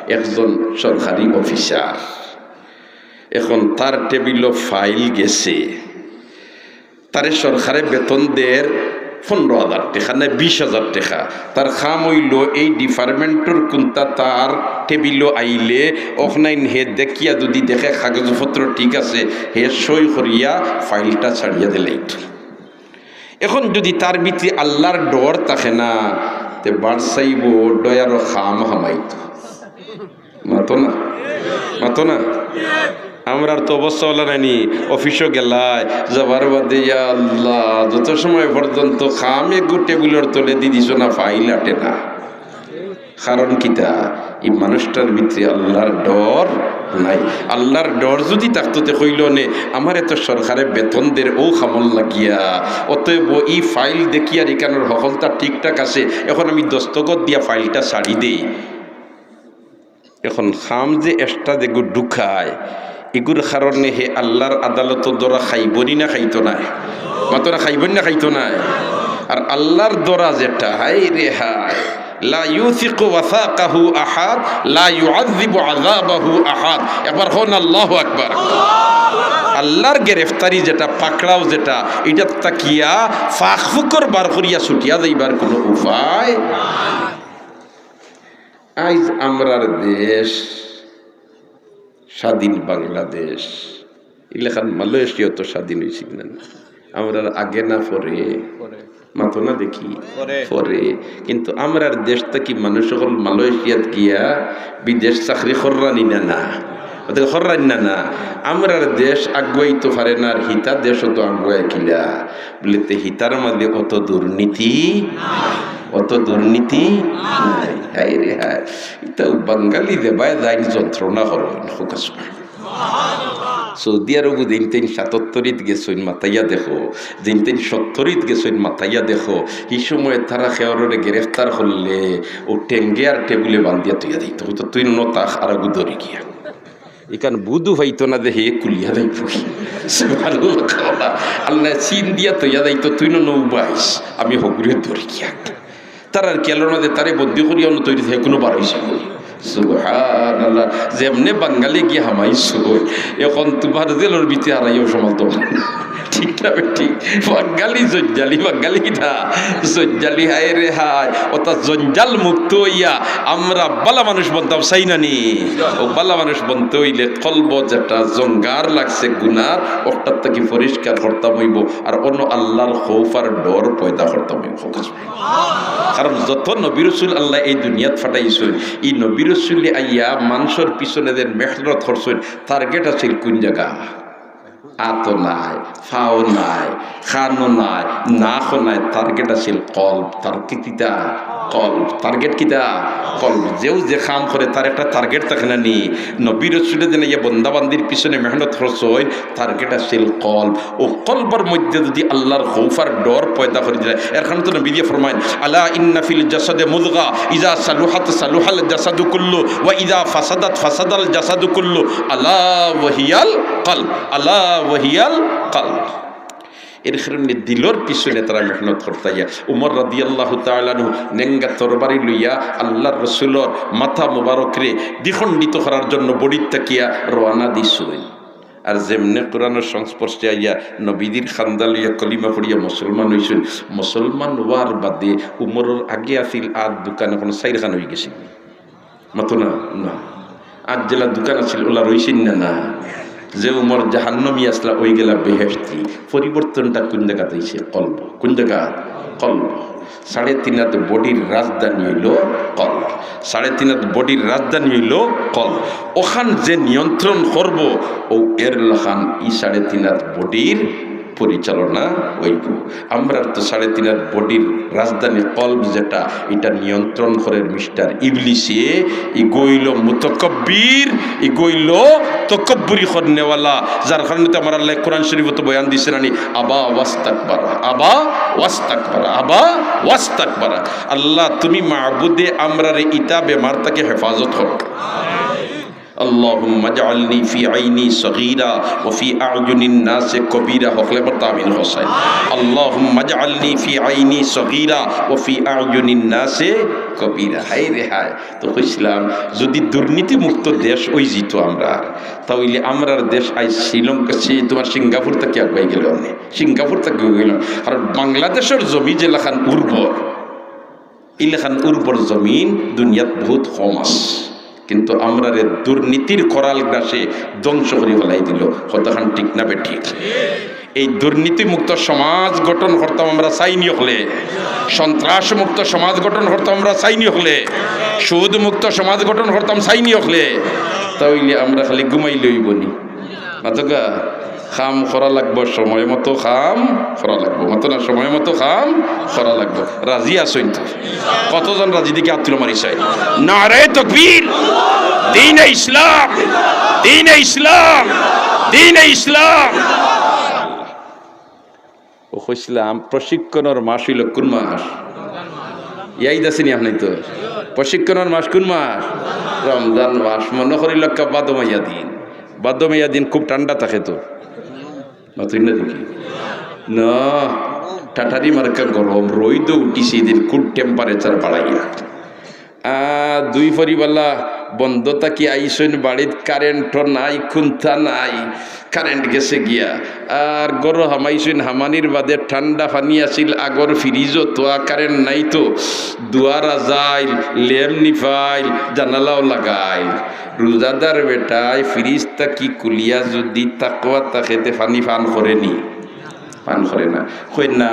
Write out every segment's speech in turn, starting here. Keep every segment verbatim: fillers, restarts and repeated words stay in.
একজন সরকারি অফিসার, এখন তার টেবিলো ফাইল গেছে, তারে সরকারে বেতন দের পনরো হাজার টেকা না বিশ হাজার টেকা। তার কাম অইলো এই ডিপার্টমেন্টর কুন্তা তার টেবিলো আইলে অখনাইন হে দেখিয়া যুদি দেখে কাগজপত্র ঠিক আছে, হে সই করিয়া ফাইলটা ছাড়িয়া দিলাইতো। এখন যুদি তার ভিতরে আল্লার ডর থাকে না, তে বারসাইবো ডয়ারো কাম হামাইতো। মাতো না, মাতো না। আমরার তো অবস্থা অলা নায়নি, অফিসো গেলায়, যাবার বাদে, ইয়া আল্লাহ, যত সময় পর্যন্ত কাম এগু টেবিলর তলেদি দিছো না, ফাইল আটে না। কারণ কিতা? ই মানুষটার ভিতরে আল্লার ডর নাই। আল্লার ডর যুদি থাকতো, তে কইলো নে, আমারে তো সরকারে বেতন দের অউ কামর লাগিয়া, অতএব ই ফাইল দেখিয়ার ইকানোর হকলতা ঠিকঠাক আছে, এখন আমি দস্তখত দিয়া ফাইলটা ছাড়ি দেই। এখন কাম যে এক্সট্রা যেগু ঢুকায়, ইগুর কারণে হে আল্লার আদালতো ধরা খাইবো নি না খাইতো নায়? মাতো না, খাইবো নি না খাইতো নায়? আর আল্লার ধরা যেটা, হায় রে হায়, লা ইউসিকু ওয়াসাকাহু আহাদ, লা ইউআযযিবু আযাবাহু আহাদ। একবার কউন আল্লাহু আকবার। আল্লার গ্রেফতারি যেটা, পাকড়াও যেটা, ইটাত থাকিয়া ফাঁক ফুকর বার করিয়া ছুটিয়া যাইবার কুনু উপায় নাই। আইজ আমরার দেশ স্বাধীন বাংলাদেশ, ইলাখান মালয়েশিয়া তো স্বাধীন অইছিল না? আমরার আগে না পরে? মাতো না দেখি। পরে। পরে। কিন্তু আমরার দেশ থাকি মানুষ অকল মালয়েশিয়াত গিয়া বিদেশ চাকরি কররা নি না, না? অতা কররা নি না, না? আমরার দেশ আগুয়াইতো পারে না, আর হিতা দেশও তো আগুয়ায় কিলা? বলে, তে হিতার মাঝে অত দুর্নীতি, অত দুর্নীতি নাই। হায় রে হায়, ইতা বাঙালি দেবায় যাইন যন্ত্রণা করইন, হোক আসুন। সৌদি আরবো যেইন তেইন সাতাত্তরিত গেছইন, মাতাইয়া দেখো, যেইন তেইন সত্তরিত গেছইন, মাতাইয়া দেখো, হি সময় তারা কেউররে গ্রেফতার করলে অউ টেঙ্গে আর টেবুলে বান্ধিয়া থইয়া দিত, কইতো, "তুই ন থাক, আর আগু ধরি গিয়া।" ইখান বুধু পাইতো না যে হে কুলিয়া যাইবো। সুবহানাল্লাহ। আল্লায় চিন দিয়া থইয়া যাইতো, "তুই ন নৌ বাইস, আমি হগুরে ধরি গিয়া।" তারার খেয়াল না যে তারে বন্দি করিয়া অনো থইছে, হে কুনু বারইছে। সুবহানাল্লাহ। যেমনে বাঙালি গিয়া হামাইছো, এখন তুমার জেলর ভিতরে হারাইয়াও সামালতো পারো না। ঠিক না বেঠিক? বাঙালি জঞ্জালি, বাঙালি কিতা? জঞ্জালি, হায় রে হায়। অতা জঞ্জাল মুক্ত অইয়া আমরা বালা মানুষ বনতাম চাই না নি? অউ বালা মানুষ বনতে অইলে কলবো যেটা জঙ্গার লাগছে গুনার, অটার থাকি পরিষ্কার করতাম অইবো, আর অনো আল্লার খৌফ আর ডর পয়দা করতাম অইবো। কারণ যত নবী রসুল আল্লায় এই দুনিয়াত পাঠাইছইন, ই নবী রসুলে আইয়া মানষর পিছনে যেন মেহনত করছইন, টার্গেট আছিল কুন জাগা? আতো নাই, ফাও নাই, কানো নাই, নাকও নাই, টার্গেট আছিল কলব। টার্গেট কিতা? কলব। টার্গেট কিতা? কলব। যেউ যে কাম করে, তার একটা টার্গেট থাকে না নি? নবী রসুলে যেন ইয়া বন্দা বান্দির পিছনে মেহনত করছইন, টার্গেট আছিল কলব। অউ কলবর মধ্যে যুদি আল্লার খৌফ আর ডর পয়দা করি দিলায়, এর কারণে তো নবীজিয়ে ফরমাইন, "আলা ইন্না ফিল জাসাদে মুদগা, ইজা সালুহাত সালুহাল জাসাদু কুল্লু, ওয়া ইজা ফাসাদাত ফাসাদাল জাসাদু কুল্লু, আলা ওয়াহিয়াল কলব, আলা ওয়াহিয়াল কলব।" এর কারণে দিলর পিছনে তারা মেহনত করতা ইয়া। উমর রাদিয়াল্লাহু তাআলা আনহু নেঙ্গা তরবারি লইয়া আল্লার রসুলর মাথা মুবারকরে দ্বিখণ্ডিত করার জন্য বডির থাকিয়া রওয়ানা দিছইন। আর যেমনে কোরআনর সংস্পর্শে আইয়া নবীজির খান্দা লইয়া কলিমা পড়িয়া মুসলমান অইছইন, মুসলমান অওয়ার বাদে উমরর আগে আছিল আত দুখান, এখন চাইরখান অইগেছে। মাতো না, না। আত যেলা দুখান আছিল, অউলা রইছইন না, না। যে উমর জাহান্নামী আছলা, অইগেলা বেহেশতি। পরিবর্তনটা কুন জাগাত অইছে? কলব। কুন জাগাত? কলব। সাড়ে তিন আত বডির রাজধানী অইলো কলব। সাড়ে তিন আত বডির রাজধানী অইলো কলব। অখান যে নিয়ন্ত্রণ করবো, অউ এর লাখান ই সাড়ে তিন আত বডির পরিচালনা অইবো। আমরার তো সাড়ে তিন আত বডির রাজধানী কলব যেটা, ইটা নিয়ন্ত্রণ করের মিস্টার ইবলিসে। ইগু অইলো মুতাকাব্বির, ইগু অইলো তকব্বুরি করনেওয়ালা, যার কারণে তো আমার আল্লায় কোরআন শরীফো তো বয়ান দিছে না নি, আবা ওয়াস্তাকবারা, আবা ওয়াস্তাকবারা, আবা ওয়াস্তাকবারা। আল্লাহ, তুমি মাবুদে আমরারে ইতা বেমার থাকি হেফাজত করো। اللهم اجعلني في عيني صغيرا وفي أعين الناس كبيرا। হকলে পড়তা আমিন হোসেন। اللهم اجعلني في عيني صغيرا وفي أعين الناس كبيرا। হায় রে হায়। তো কইছিলাম, যদি দুর্নীতি মুক্ত দেশ অইযিতো আমরার, তা অইলে আমরার দেশ আইজ শ্রীলঙ্কা, সে তোমার সিঙ্গাপুর থাকি আগুয়াই গেলো অনে, সিঙ্গাপুর থাকি আগুয়াই গেলো। আর বাংলাদেশর জমি যেলাখান উর্বর, ইলাখান উর্বর জমিন দুনিয়াত বহুত কম আছে, কিন্তু আমরারে দুর্নীতির করাল গ্রাসে ধ্বংস করি ফালাই দিলো। কথাখান ঠিক না বেঠিক? এই দুর্নীতি মুক্ত সমাজ গঠন করতাম আমরা চাইনি হকলে, সন্ত্রাস মুক্ত সমাজ গঠন করতাম আমরা চাইনি হকলে, সুদ মুক্ত সমাজ গঠন করতাম চাইনি হকলে, তা অইলে আমরা খালি ঘুমাইলে অইবো নি? মাতকা, কাম করা লাগবো, সময় মতো কাম করা লাগবো। মাতো না, সময় মতো কাম করা লাগবো। রাজি আছইন তো? কতজন রাজি দেখি আত তুলো মারি চাই। নারায়ে তকবীর, দ্বীনে ইসলাম, দ্বীনে ইসলাম, দ্বীনে ইসলাম। ও কইছিলাম, প্রশিক্ষণর মাস অইলো কোন মাস? ইয়াদ আছে নি আপনার তো? প্রশিক্ষণর মাস কোন মাস? রমজান মাস। মনো করি লক্কা বাদো মাইয়া দিন, বাদো মাইয়া দিন খুব ঠান্ডা থাকে তো। মাতইন না দেখি। না, ঠাটারি মার্কা গরম, রইদ উঠিছে এদিন খুব temperature বাড়াইয়া। আহ, দুই ফরিবালা বন্দ থাকি আইছইন বাড়িত, কারেন্টও নাই, কুন্তা নাই, কারেন্ট গেছে গিয়া। আর ঘরো হামাইছইন, হামানির বাদে ঠান্ডা পানি আছিল আগর ফ্রিজো, তো আর কারেন্ট নাই তো। দুয়ার আজাইল, লেম নিফাইল, জানালাও লাগাইল। রোজাদার বেটায় ফ্রিজ থাকি খুলিয়া যদি তাকওয়া থাকে তে পানি পান করে নি? পান করে না। কয় না,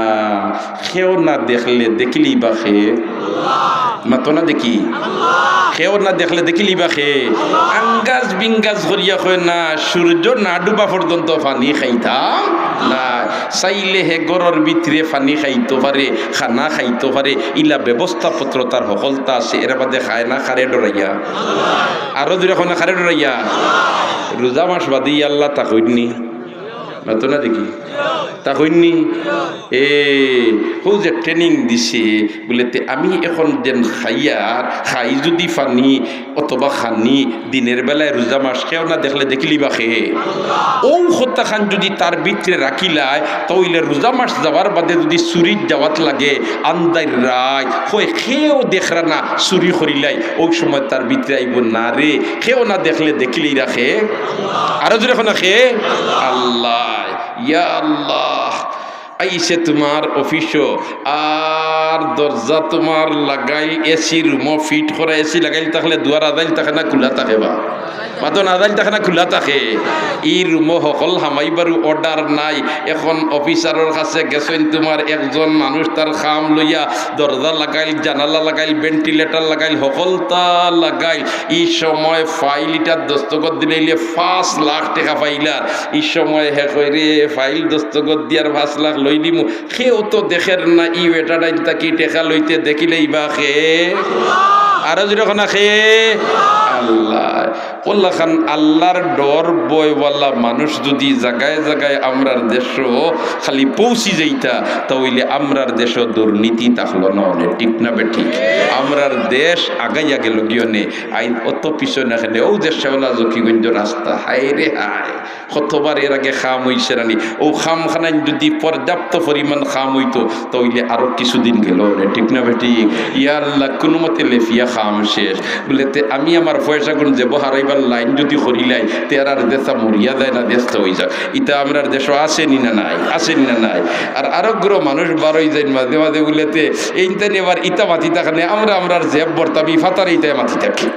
কেউ না দেখলে দেখিলেই বা কে? মাতো না দেখি। কেউ না দেখলে দেখিলেই বা কে? আঙ্গাজ বিঙ্গাজ করিয়া কয় না, সূর্য না ডুবা পর্যন্ত পানি খাইতাম না। চাইলে হে ঘরর ভিতরে পানি খাইতো পারে, খানা খাইতো পারে, ইলা ব্যবস্থাপত্র তার হকলতা আছে। এর বাদে খায় না কারে ডরাইয়া? আরো জোরে কয় না, কারে ডরাইয়া? রোজা মাস বাদে ইয়া আল্লাহ তা কইনি। মাতো না দেখি। তা কইনি? এ, হউ যে training দিছে, বুলে, "তে আমি এখন যেন খাইয়ার, খাই যদি পানি অথবা খানি, দিনের বেলায় রোজা মাস কেউ না দেখলে দেখিলি বা কে?" অউ কথাখান যদি তার ভিতরে রাখিলায়, তা অইলে রোজা মাস যাওয়ার বাদে যদি চুরির যাওয়াত লাগে, আন্দাইর রাইত, কয়, "কেউ দেখরা না, চুরি করিলাই।" অউ সময় তার ভিতরে আইবো, "না রে, কেউ না দেখলে দেখিলেই রাখে।" আরো জোরে কও না, কে? আল্লাহ। ইয়া আল্লাহ। আইছে তোমার অফিসো, আর দরজা তোমার লাগাইল, এসি রুমো ফিট করা, এসি লাগাইল থাকলে দুয়ার আজাইল থাকে না, খুলা থাকে বা? মাতো না, আজাইল থাকে না, খুলা থাকে। ই রুমো হকল হামাইবারউ order নাই। এখন অফিসারর কাছে গেছইন তোমার একজন মানুষ, তার কাম লইয়া দরজা লাগাইল, জানালা লাগাইল, ventilator লাগাইল, হকলতা লাগাইল। ই সময় ফাইল ইটাত দস্তখত দিলাইলে পাঁচ লাখ টেকা পাইলার। ই সময় হে কয়, "রে, ফাইল দস্তখত দিয়ার পাঁচ লাখ লই দিমু।" কেউ তো দেখের না, ই বেটাটাইন থাকি টেকা লইতে দেখিলেই বা কে? আরো জোরে কও না, কে? আল্লাহ। অলাখান আল্লাহর ডর ভয়ওয়ালা মানুষ যদি জাগায় জাগায় আমরার দেশো খালি পৌঁছি যাইতা, তা অইলে আমরার দেশো দুর্নীতি থাকলো না অনে, ঠিক না বেঠিক? আমরার দেশ আগাইয়া গেলোগি অনে। আইজ অত পিছনে কেনে, অউ যে শেওলা জকিগঞ্জ রাস্তা, হায় রে হায়, কতবার এর আগে কাম অইছে না নি? অউ কামখানাইন যদি পর্যাপ্ত পরিমাণ কাম অইতো, তা অইলে আরো কিছুদিন গেলো অনে, ঠিক না বেঠিক? ইয়া আল্লাহ, কুনুমতে লেফিয়া কাম শেষ। বুলে, "তে আমি আমার পয়সাগুন যেবো হারাইবার লাইন যদি করিলাই, তে আর, আর দেশটা মরিয়া যায় না, দেশটা অইযায়।" ইতা আমরার দেশো আছে নি না নাই? আছে নি না নাই? আর আরো গুরু মানুষ বার অইযাইন মাঝে মাঝে, বুলে, "তে এইনতানি আবার ইতা মাতি থাকে না, আমরা আমরার জেব ভরতাম, ই ফাতারে ইতায় মাতি থাকে।"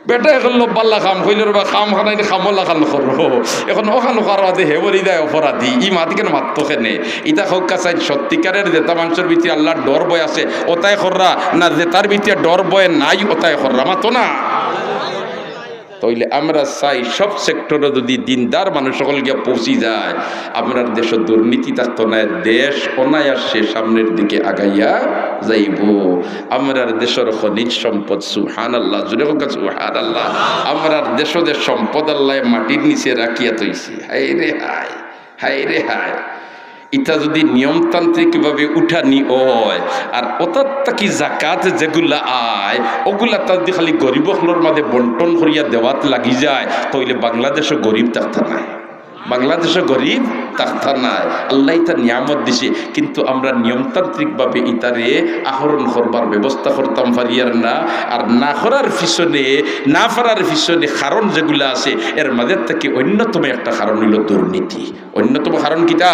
বেটা এখন লোক বাল্লা কাম কইল রে বা, কামখানাইন কামলাখান করো। এখন অখান করার বাদে হে বলি দেয় অপরাধী, ই মাতি কেনে মাততো কেনে? ইতা কউক্কা চাইন, সত্যিকারের যেতা মানষর ভিতরে আল্লাহর ডর ভয় আছে, অতায় কররা, না যেতার ভিতরে ডর ভয় নাই, অতায় কররা, মাতো না। তাইলে আমরা চাই সব সেক্টরো যদি দিনদার মানুষ অকল গিয়া পৌঁছি যায়, আমরার দেশো দুর্নীতি থাকতো নায়, দেশ অনায়াসে সামনের দিকে আগাইয়া যাইবো। আমরার দেশর খনিজ সম্পদ, সুবহানাল্লাহ, জোরে কউক্কা সুবহানাল্লাহ। আমরার দেশো যে সম্পদ আল্লায় মাটির নিচে রাখিয়া থইছে, হায় রে হায়, হায় রে হায়। ইটা যুদি নিয়মতান্ত্রিকভাবে উঠানি অয়, আর অতাত থাকি জাকাত যেগুলা আয়, অগুলা তা যুদি খালি গরিব অকলর মাঝে বন্টন করিয়া দেওয়াত লাগি যায়, তাইলে বাংলাদেশও গরিব থাকতা নায়। বাংলাদেশও গরিব থাকতা নায়। আল্লায় ইতা নিয়ামত দিছে, কিন্তু আমরা নিয়মতান্ত্রিকভাবে ইতারে আহরণ করবার ব্যবস্থা করতাম পারিয়ার না। আর না করার পিছনে, না পারার পিছনে কারণ যেগুলা আছে, এর মাঝে থাকি অন্যতম একটা কারণ অইলো দুর্নীতি। অন্যতম কারণ কিতা?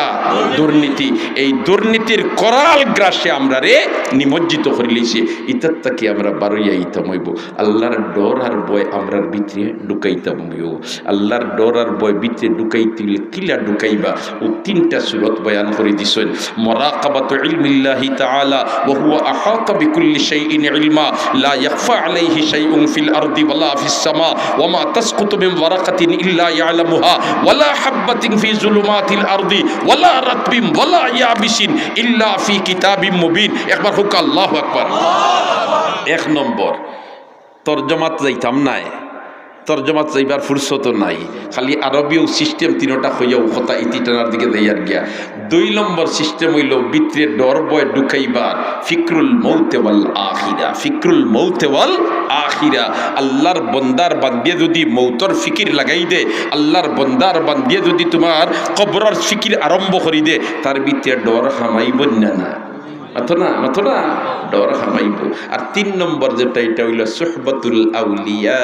দুর্নীতি। এই দুর্নীতির করাল গ্রাসে আমরারে নিমজ্জিত করিলাইছে। ইতার থাকি আমরা বারইয়া আইতাম অইবো। আল্লার ডর আর ভয় আমরার ভিতরে ঢুকাইতাম অইবো। আল্লার ডর আর ভয় ভিতরে ঢুকাইতে অইলে কিলা ঢুকাইবা? অউ তিনটা সুরত বয়ান করি দিছইন। মুরাকাবাতু ইলমিল্লাহি তাআলা ওয়া হুয়া আহাতা বিকুল্লি শাইইন ইলমা, লা ইয়াখফা আলাইহি শাইউন ফিল আরদি ওয়ালা ফিস সামা, ওয়া মা তাসকুতু মিন ওয়ারাকাতিন ইল্লা ইয়ালামুহা, ওয়ালা হাব্বাতিন ফি যুলুমাতিল আরদি, ওয়ালা রাতবিন ওয়ালা ইয়াবিসিন ইল্লা ফি কিতাবিম মুবিন। একবার কউক্কা আল্লাহু আকবার। এক নম্বর, তর্জমাত যাইতাম নায়, তর্জমাত যাইবার ফুরসতও নাই। খালি আরবীয় সিস্টেম তিনোটা কইয়াউ কথা ইতি টানার দিকে যাইয়ার গিয়া। দুই নম্বর সিস্টেম অইলো ভিতরে ডর ভয় ঢুকাইবার ফিকরুল মৌতে ওয়াল আখিরা, ফিকরুল মৌতে ওয়াল আখিরা। আল্লার বন্দার বান্দিয়ে যুদি মৌতর ফিকির লাগাই দে, আল্লার বন্দার বান্দিয়ে যুদি তুমার কবরর ফিকির আরম্ভ করি দে, তার ভিতরে ডর হামাইবো না? না, মাতো না, মাতো না, ডর হামাইবো। আর তিন নম্বর যেটা, ইটা অইলো সুহবতুল আউলিয়া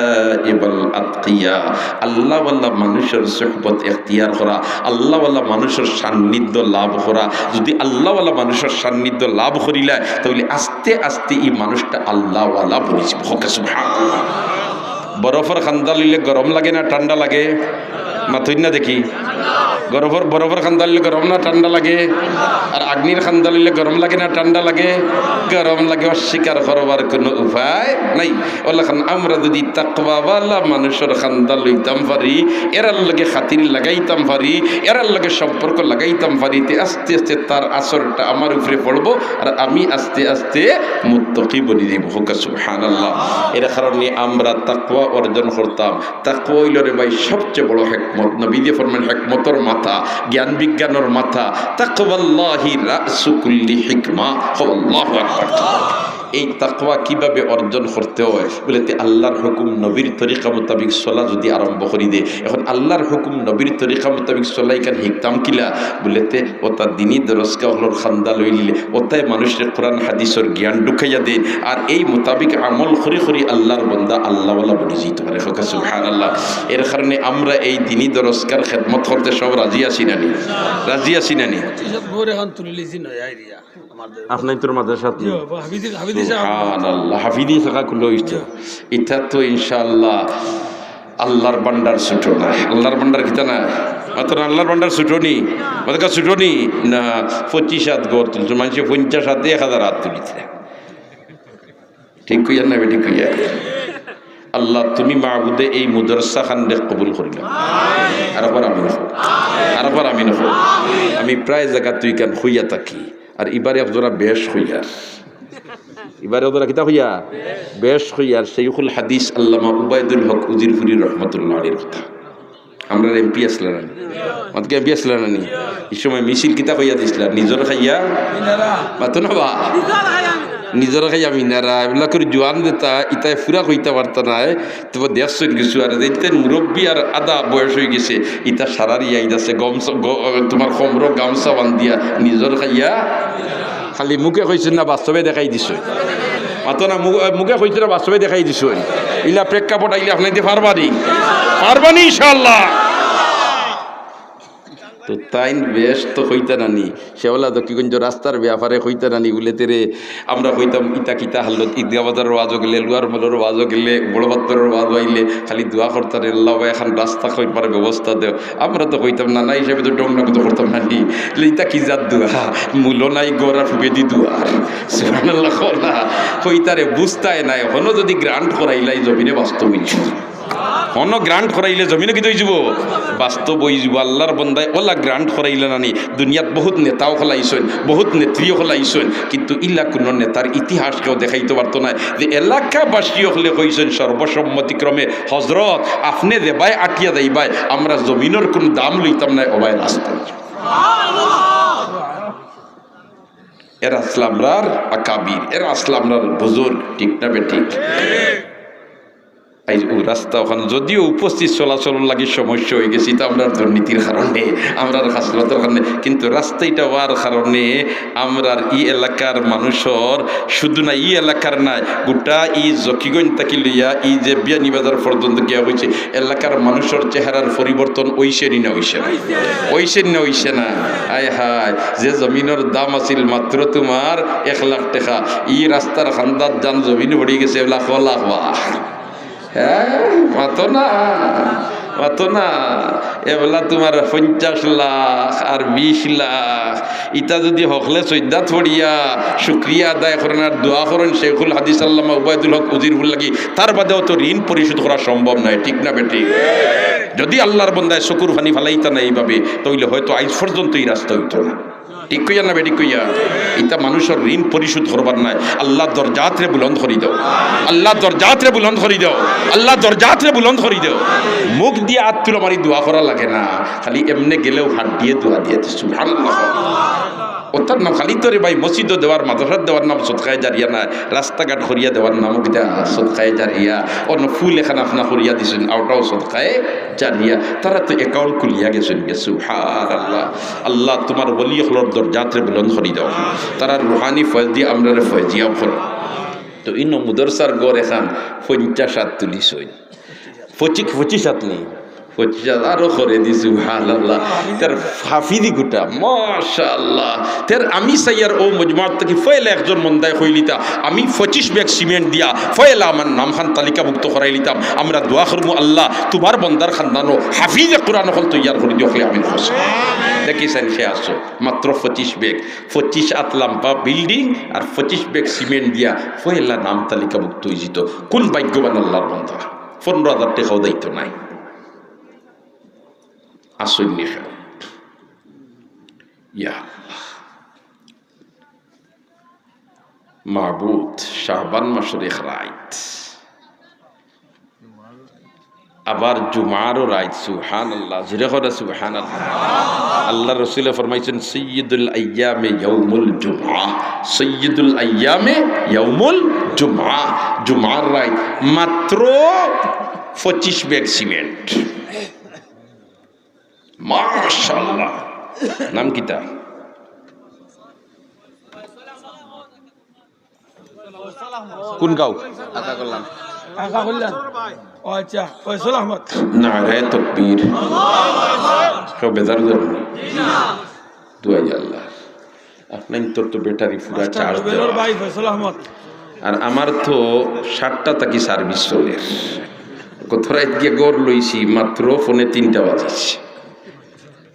ওয়াল আতকিয়া। আল্লাহওয়ালা মানুষর সুহবত এখতিয়ার করা, আল্লাহওয়ালা মানুষর সান্নিধ্য লাভ করা। যুদি আল্লাহওয়ালা মানুষর সান্নিধ্য লাভ করিলায়, তাইলে আস্তে আস্তে ই মানুষটা আল্লাহওয়ালা বনি যিবো। কউক্কা সুবহানাল্লাহ। বরফর কান্দা লইলে গরম লাগে না ঠান্ডা লাগে? মাতইন না দেখি। বরফর, বরফর কান্দা লইলে গরম না ঠান্ডা লাগে? আর আগ্নির কান্দা লইলে গরম লাগে না ঠান্ডা লাগে? গরম লাগে, অস্বীকার করবার কুনু উপায় নাই। অলাখান আমরা যুদি তাকওয়াওয়ালা মানুষর কান্দা লইতাম পারি, এরার লগে খাতির লাগাইতাম পারি, এরার লগে সম্পর্ক লাগাইতাম পারি, তে আস্তে আস্তে তার আসরটা আমার উপরে পড়বো, আর আমি আস্তে আস্তে মুত্তাকি বনি যিমু। কউক্কা সুবহানাল্লাহ। এর কারণে আমরা তাকওয়া অর্জন করতাম। তাকওয়া অইলো রে ভাই সবচেয়ে বড় হেকমত। নবীজি ফরমাইন, হেকমতর মাথা, জ্ঞান বিজ্ঞানর মাথা, তাকওয়াল্লাহি রাসু কুল্লি হিকমা। কও আল্লাহু আকবার। এই তাকওয়া কিভাবে অর্জন করতে অয়? বলে, তে আল্লার হুকুম, নবীর তরিকা মোতাবিক চলা যুদি আরম্ভ করি দে। এখন আল্লার হুকুম, নবীর তরিকা মোতাবিক চলা ইখান হিকতাম কিলা? বলে, তে অতা দিনি দরসগাহ অকলর কান্দা লইলে, অতায় মানুষরে কোরআন হাদিসর জ্ঞান ঢুকাইয়া দেইন। আর এই মোতাবিক আমল করি করি আল্লার বন্দা আল্লাহওয়ালা বনি যিতো পারে। কউক্কা সুবহানাল্লাহ। এর কারণে আমরা এই দিনি দরসগাহর খেদমত করতে সব রাজি আছি না নি? রাজি আছি না নি? পঁচিশ হাত ভোরে হান তুলে লিছি নয়, আই দিয়া। আপনার তোর মাদ্রাসাত নি? জি, হাফিজি, হাফিজি সাহেব। সুবহানাল্লাহ, হাফিজি শাখা খুলে অইছে। ইটা তো ইনশাআল্লাহ আল্লার ভান্ডার ছুটো না। আল্লার ভান্ডার কিতা না? মাতো না, আল্লার ভান্ডার ছুটো নি? মাতো কা ছুটো নি? না, পঁচিশ হাত ঘর তুলছে, মানষে পঞ্চাশ হাতে এক হাজার হাত তুলিছে। ঠিক কইয়ার না, বেঠিক কইয়ার? আল্লাহ, তুমি মাবুদে এই মাদ্রাসা খানরে কবুল করিলাও। আরবার আমিন কও। আরবার আমিন কও। আমি প্রায় জাগাত ইখান কইয়া থাকি। আর ইবারে একজরা বেশ কইয়ার। ইবারে একজরা কিতা কইয়া? বেশ কইয়ার। শেখুল হাদিস আল্লামা উবায়দুল হক উজিরপুরী রহমতুল্লাহ আলাইহির কথা। আমরার এমপি আছলা না নি? মাতো কা এমপি আছলা না নি? ই সময় মিছিল কিতা কইয়া দিছলা? নিজর খাইয়া? মাতো না বা? নিজর খাইয়া মিনারা। এগুলা করি জোয়ান যেতা, ইতায় পুরা কইতা পারতা নায়। তো দেখছইন কিছু আর, দেখতেন মুরব্বি আর আধা বয়স অইগেছে, ইতা সারার ইয়াদ আছে, গমছা, গ-, তুমার কমরো গামছা বান্ধিয়া, নিজর খাইয়া, খালি মুখে কইছইন না, বাস্তবে দেখাই দিছইন। মাতো না, মু-, মুখে কইছইন না, বাস্তবে দেখাই দিছইন। ইলা প্রেক্ষাপট আইলে আপনাইনতে পারবা নি? পারবা নি ইনশাআল্লাহ। তো তাইন বেশ তো কইতা না নি, শেওলা দক্ষিণগঞ্জ রাস্তার ব্যাপারে কইতা না নি, বলে, তে রে, আমরা কইতাম, ইতা কিতা হালত, ঈদগাহ বাজারর ওয়াজো গেলে, লোয়ার মলর ওয়াজো গেলে, বড় বাত্তরর ওয়াজো আইলে, খালি দোয়া করতা রে, আল্লাহ ভাই, এখান রাস্তা কইবার ব্যবস্থা দেও। আমরা তো কইতাম না, না হিসাবে তো ডং ডং তো করতাম না নি। বলে, ইতা কি জাত দোয়া? মূলো নাই ঘর আর ফুকেদি দুয়ার। সুবহানাল্লাহ কও না। কইতা রে, বুঝতায় নায়, হনো যুদি গ্রান্ট করাইলাই জমিনে বাস্তব অইছে। হনো গ্রান্ট করাইলে জমিনো কিতা অইযিবো? বাস্তব অইযিবো। আল্লার বন্দায় অলা গ্রান্ট করাইলা না নি? দুনিয়াত বহুত নেতা অকল আইছইন, বহুত নেত্রী অকল আইছইন, কিন্তু ইলা কুনু নেতার ইতিহাস কেউ দেখাইতো পারতো নায় যে এলাকাবাসী অকলে কইছইন সর্বসম্মতিক্রমে, "হজরত, আপনে যেবায় আটিয়া যাইবায়, আমরা জমিনর কুনু দাম লইতাম নায়, অবায় রাস্তা।" এরা আছলা আমরার আকাবির, এরা আছলা আমরার বুজুর্গ, ঠিক না বেঠিক? এই ও রাস্তা অখান যদিও উপস্থিত চলাচলর লাগি সমস্যা অইগেছে, ইতা আমরার দুর্নীতির কারণে, আমরার খাসলতর কারণে, কিন্তু রাস্তা ইটা অওয়ার কারণে আমরার ই এলাকার মানুষর, শুধু না ই এলাকার নায়, গোটা ই জকিগঞ্জ থাকি লইয়া ই যে বিয়ানীবাজার পর্যন্ত গিয়া অইছে, এলাকার মানুষর চেহারার পরিবর্তন অইছে নি না অইছে না? অইছে নি না অইছে না? আয় হায়, যে জমিনর দাম আছিল মাত্র তুমার এক লাখ টেকা, ই রাস্তার কান্দাত যান জমিন পড়ি গেছে, এবলা ক লাখ বা? হ্যাঁ, মাতো না, মাতো না। এবলা তুমার পঞ্চাশ লাখ আর বিশ লাখ, ইতা যুদি হকলে সইজদাত পড়িয়া শুকরিয়া আদায় করইন আর দোয়া করইন শেখুল হাদিস আল্লামা উবায়দুল হক উজিরপুর লাগি, তার বাদে অতো ঋণ পরিশোধ করা সম্ভব নায়, ঠিক না বেঠিক? যুদি আল্লার বন্দায় চকুর পানি ফালাইতা না ইভাবে, তাইলে হয়তো আইজ পর্যন্ত ই রাস্তা অইতো না। ঠিক কইয়া না বেঠিক কইয়া? ইতা মানুষর ঋণ পরিশোধ করবার নায়। আল্লার দরজাতরে বুলন্দ করি দেও, আল্লার দরজাতরে বুলন্দ করি দেও, আল্লার দরজাতরে বুলন্দ করি দেও। মুখ দিয়া আত তুলো মারি দোয়া করা লাগে না, খালি এমনে গেলেও হাত দিয়া দোয়া দিয়া দিস, সুবহানাল্লাহ। অতার নাম খালি তো রে ভাই, মসজিদো দেওয়ার, মাদ্রাসাত দেওয়ার নাম সদকায়ে জারিয়া নায়, রাস্তাঘাট করিয়া দেওয়ার নামও কিতা? সদকায়ে জারিয়া। অনো ফুল এখান আপনা করিয়া দিছইন, অটাও সদকায়ে জারিয়া। তারা তো account খুলিয়া গেছইন গি, সুবহানাল্লাহ। আল্লাহ, তুমার ওলি অকলর দরজাতরে বুলন্দ করি দেও, তারার রুহানি ফয়েজ দি আমরারে ফয়েজিয়াব করো। তো ইনো মুদরসার ঘর এখান পঞ্চাশ আত তুলিছইন, পঁচিশ, পঁচিশ আত নি, পঁচিশ আত আরো করে দি, সুবহানাল্লাহ। তার হাফিজি গুটা, মাশাআল্লাহ। তার আমি চাইয়ার অউ মজমাত থাকি পয়লা একজন বন্দায় কইলিতা, আমি পঁচিশ ব্যাগ সিমেন্ট দিয়া পয়লা আমার নামখান তালিকাভুক্ত করাইলিতাম। আমরা দোয়া করমু, আল্লাহ, তুমার বন্দার খান্দানো হাফিজে কোরআন অকল তৈয়ার করি দিও, অকলে আমিন কইন। দেখিছইন, কে আছো, মাত্র পঁচিশ ব্যাগ, পঁচিশ আত লাম্বা building আর পঁচিশ ব্যাগ সিমেন্ট দিয়া পয়লা নাম তালিকাভুক্ত অইযিতো। কোন ভাগ্যবান আল্লার বন্দা? পনরো হাজার টেকাও দায়িত্ব নাই। আসইন নি কেউ? ইয়া আল্লাহ। মাবুদ, শাবান মাসর এক রাইত, আবার জুমারও রাইত, সুবহানাল্লাহ, জোরে কও না সুবহানাল্লাহ। আল্লার রসুলে ফরমাইছইন, "সাইয়্যিদুল আইয়ামে ইয়াউমুল জুমআ, সাইয়্যিদুল আইয়ামে ইয়াউমুল জুমআ।" জুমার রাইত মাত্র পঁচিশ ব্যাগ সিমেন্ট। মাশাআল্লাহ। নাম কিতা? কোন গাঁও? আকা কল্যাণ। আকা কল্যাণ। ও আচ্ছা, ফয়সল আহমদ। নারায়ে তাকবীর। কেউ বেজার অইন না। দোয়াই আল্লাহ। আপনাইনতর তো ব্যাটারি পুরা মাস্টার charge রুবেলর দেওয়া। ভাই ফয়সল আহমদ। আর আমার তো সাতটা থাকি service চলের। গত রাইত গিয়া ঘর লইছি, মাত্র পৌনে তিনটা বাজিছে।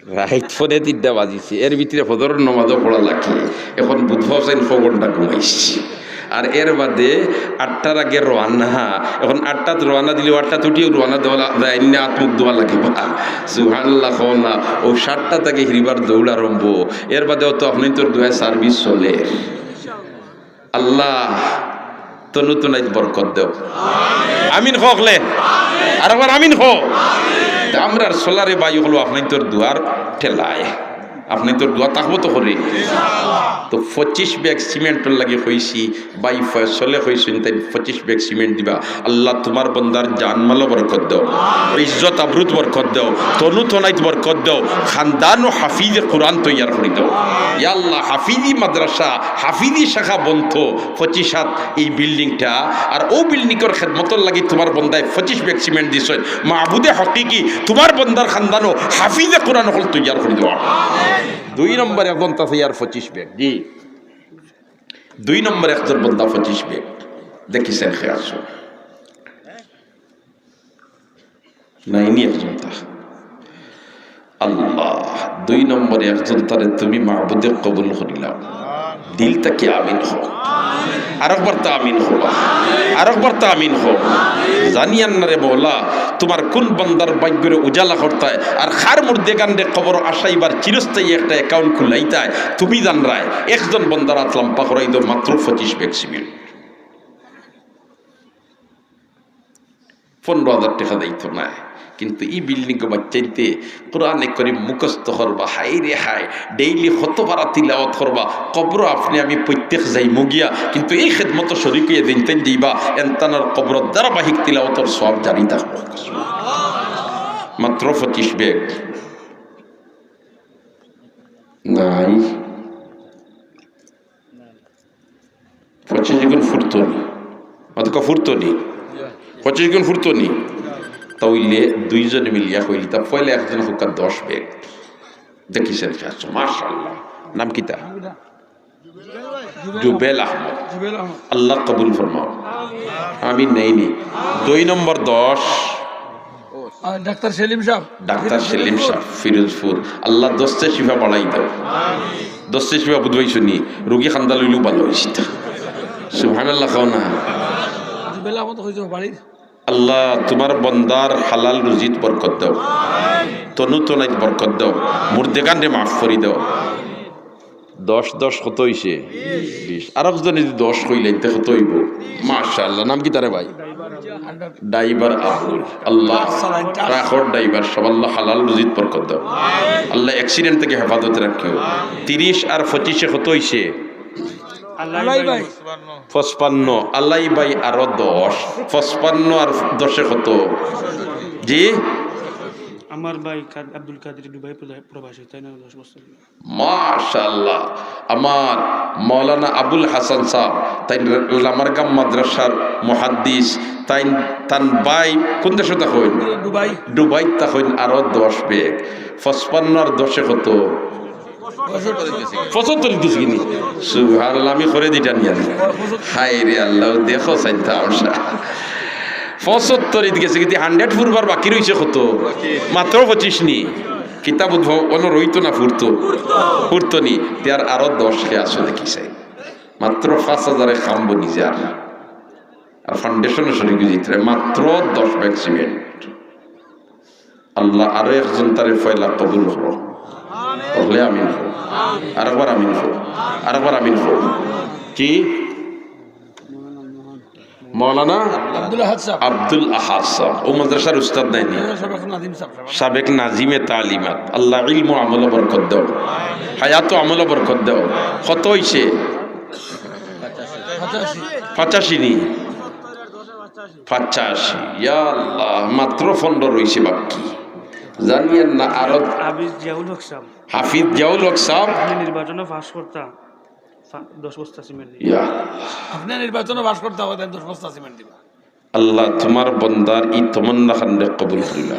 রাইত পৌনে তিনটা বাজিছে, এর ভিতরে ফজরর নমাজও পড়া লাগে। এখন বুধবার চাইন ক ঘন্টা ঘুমাইছি। আর এর বাদে আটটার আগে রওয়ানা। এখন আটটাত রওয়ানা দিলে আটটাত উঠিও রওয়ানা দেওয়া লা-, যায় না, আত মুখ ধোয়া লাগে বা। সুবহানাল্লাহ কও না। অউ সাতটা থাকি হিরিবার দৌড় আরম্ভ। এর বাদেও তো আপনাইনতর দোয়ায় service চলের। আল্লাহ, তনু তনাইত বরকত দেও। আমিন কও অকলে। আরেকবার আমিন কও। তে আমরার চলারে ভাই অকল আপনাইনতর দোয়ার ঠেলায়। আপনাইনতর দোয়া থাকবো তো করি। তো পঁচিশ ব্যাগ সিমেন্টর লাগি কইছি, ভাই ফয়সলে কইছইন, তাইন পঁচিশ ব্যাগ সিমেন্ট দিবা। আল্লাহ, তুমার বন্দার জানমালো বরকত দেও, ইজ্জত আবরুত বরকত দেও, তনু তনাইত বরকত দেও, খান্দানো হাফিজে কোরআন তৈয়ার করি দেও। ইয়া আল্লাহ, হাফিজি মাদ্রাসা, হাফিজি শাখা বনতো পঁচিশ আত ই buildingটা, আর অউ buildingর খেদমতর লাগি তুমার বন্দায় পঁচিশ ব্যাগ সিমেন্ট দিছইন। মাবুদে হকিকি, তুমার বন্দার খান্দানো হাফিজে কোরআন অকল তৈয়ার করি দেও। দুই নম্বর একজন তা তৈয়ার পঁচিশ ব্যাগ, জি। দুই নম্বর একজন বন্দা পঁচিশ ব্যাগ। দেখিছইন, কে আছো? নাইনি একজন তা। আল্লাহ, দুই নম্বরে একজন তারে তুমি মাবুদে কবুল করিলাও। দিল থাকি আমিন কও। আরেকবার তা আমিন কও। আরেকবার তা আমিন কও। জানিয়ার না রে মওলা, তুমার কোন বন্দার ভাগ্যরে উজালা করতায়, আর কার মুর্দেগানরে কবরো আসাইবার চিরস্থায়ী একটা account খুলাইতায়, তুমি জানরায়। একজন বন্দার আত লাম্বা করাই দেও, মাত্র পঁচিশ ব্যাগ সিমেন্ট। পনরো হাজার টেকা যাইতো নায়। কিন্তু ই বিল্ডিংও বাচ্চাইন্তে কোরআনে করিম মুখস্থ করবা, হায় রে হায়, ডেইলি কত পারা তিলাওয়াত করবা। কবরো আপনে আমি প্রত্যেক যাইমু গিয়া, কিন্তু ই খেদমতো শরিক অইয়া দিন তাইন যাইবা, এনতানর কবরো ধারাবাহিক তিলাওয়াতর সওয়াব জারি থাকবো। মাত্র পঁচিশ ব্যাগ। নাই। পঁচিশ গুণ ফুরতনি। অত ক ফুরতনি? পঁচিশ গুণ ফুরতনি? তা অইলে দুইজনে মিলিয়া কইলি, তা পয়লা একজন কউক্কা দশ ব্যাগ। দেখিছেন কি আছে? মাশাআল্লাহ। নাম কিতা? জুবেল আহমদ। জুবেল আহমদ। আল্লাহ কবুল ফরমাও। আমি নেইনি। দুই নম্বর দশ। আহ, ডাক্তার সেলিম সাহেব। ডাক্তার সেলিম সাহেব, ফিরোজপুর। আল্লাহ দস্তে শিফা বাড়াই দাও। দস্তে শিফা বুঝবাই শুনি, রুগী খান্দা লইলেও ভালো হইছে। সুবহানাল্লাহ কও না। জুবেল আহমদ হইছে বাড়ির। আল্লাহ তুমার বন্দার হালাল রুজিত বরকত দাও, তনু তনাইত বরকত দাও, মুর্দেগানরে মাফ করি দাও। দশ দশ কত অইছে? বিশ। আরক জনে যদি দশ কইলাইন, তে কত অইবো? মাশাআল্লাহ। নাম কিতা রে ভাই? ড্রাইভার আবুল। আল্লাহ, ট্রাকর ড্রাইভার সাব, আল্লাহ হালাল রুজিত বরকত দাও। আল্লাহ accident থাকি হেফাজত রাখিও। তিরিশ আর পঁচিশে কত অইছে? আলাই ভাই। পঁচপান্ন। আলাই ভাই আরো দশ। পঁচপান্ন আর দশে কত? জি? আমার ভাই কাদ-, আব্দুল কাদির দুবাই প্রদা-, প্রবাসী, তাইন আরো দশ বস্তা। মাশাআল্লাহ। আমার মাওলানা আবুল হাসান সাব, তাইন লামারগাম মাদ্রাসার মুহাদ্দিস, তাইন, তান ভাই কুন দেশো থাকইন? দুবাই। দুবাইত থাকইন, আরো দশ ব্যাগ। পঁচপান্ন আর দশে কত? পঁচাত্তর গেছে কিনি? সুবহানাল্লাহ, আমি করে দিটা নিয়ে আনি। হায় রে আল্লাহ, দেখো চাইন তামাশা। পঁচাত্তর গেছে কিনি, hundred ফুরবার বাকি রইছে কত? মাত্র পঁচিশ নি। কিতাব উদ্ভব অনো রইতো না ফুরতো? ফুরতো নি। তে আর আরো দশ কে আসো দেখি চাই। মাত্র পাঁচ হাজারে কাম বনি যার। আর foundation-ও শরিক অইজিত্রে মাত্র দশ ব্যাগ সিমেন্ট। আল্লাহ আরো একজন তারে পয়লা কবুল করো। হকলে আমিন কও। আরেকবার আমিন কও। আরেকবার আমিন কও। কি? মাওলানা আব্দুল আহাদ সাহেব। আব্দুল আহাদ সাহেব। ও মাদ্রাসার উস্তাদ নায়নি? সাবেক নাজিম সাহেব। সাবেক নাজিমে তালিমাত। আল্লাহ ইলম ও আমলো বরকত দাও। হায়াত ও আমলো বরকত দাও। কত অইছে? পঁচাশি। পঁচাশি নি? পঁচাশি। ইয়া আল্লাহ, মাত্র পনরো রইছে বাকি। জানি আর না আরো। হাফিজ জিয়াউল হক সাহেব। হাফিজ জিয়াউল হক সাহেব। আপনি নির্বাচনো পাশ করতা, পা-, দশ বস্তা সিমেন্ট দিবা। ইয়া। আপনি নির্বাচনো পাশ করতা, দশ বস্তা সিমেন্ট দিবা। আল্লাহ, তুমার বন্দার ই তমন্না খানরে কবুল করিলাও।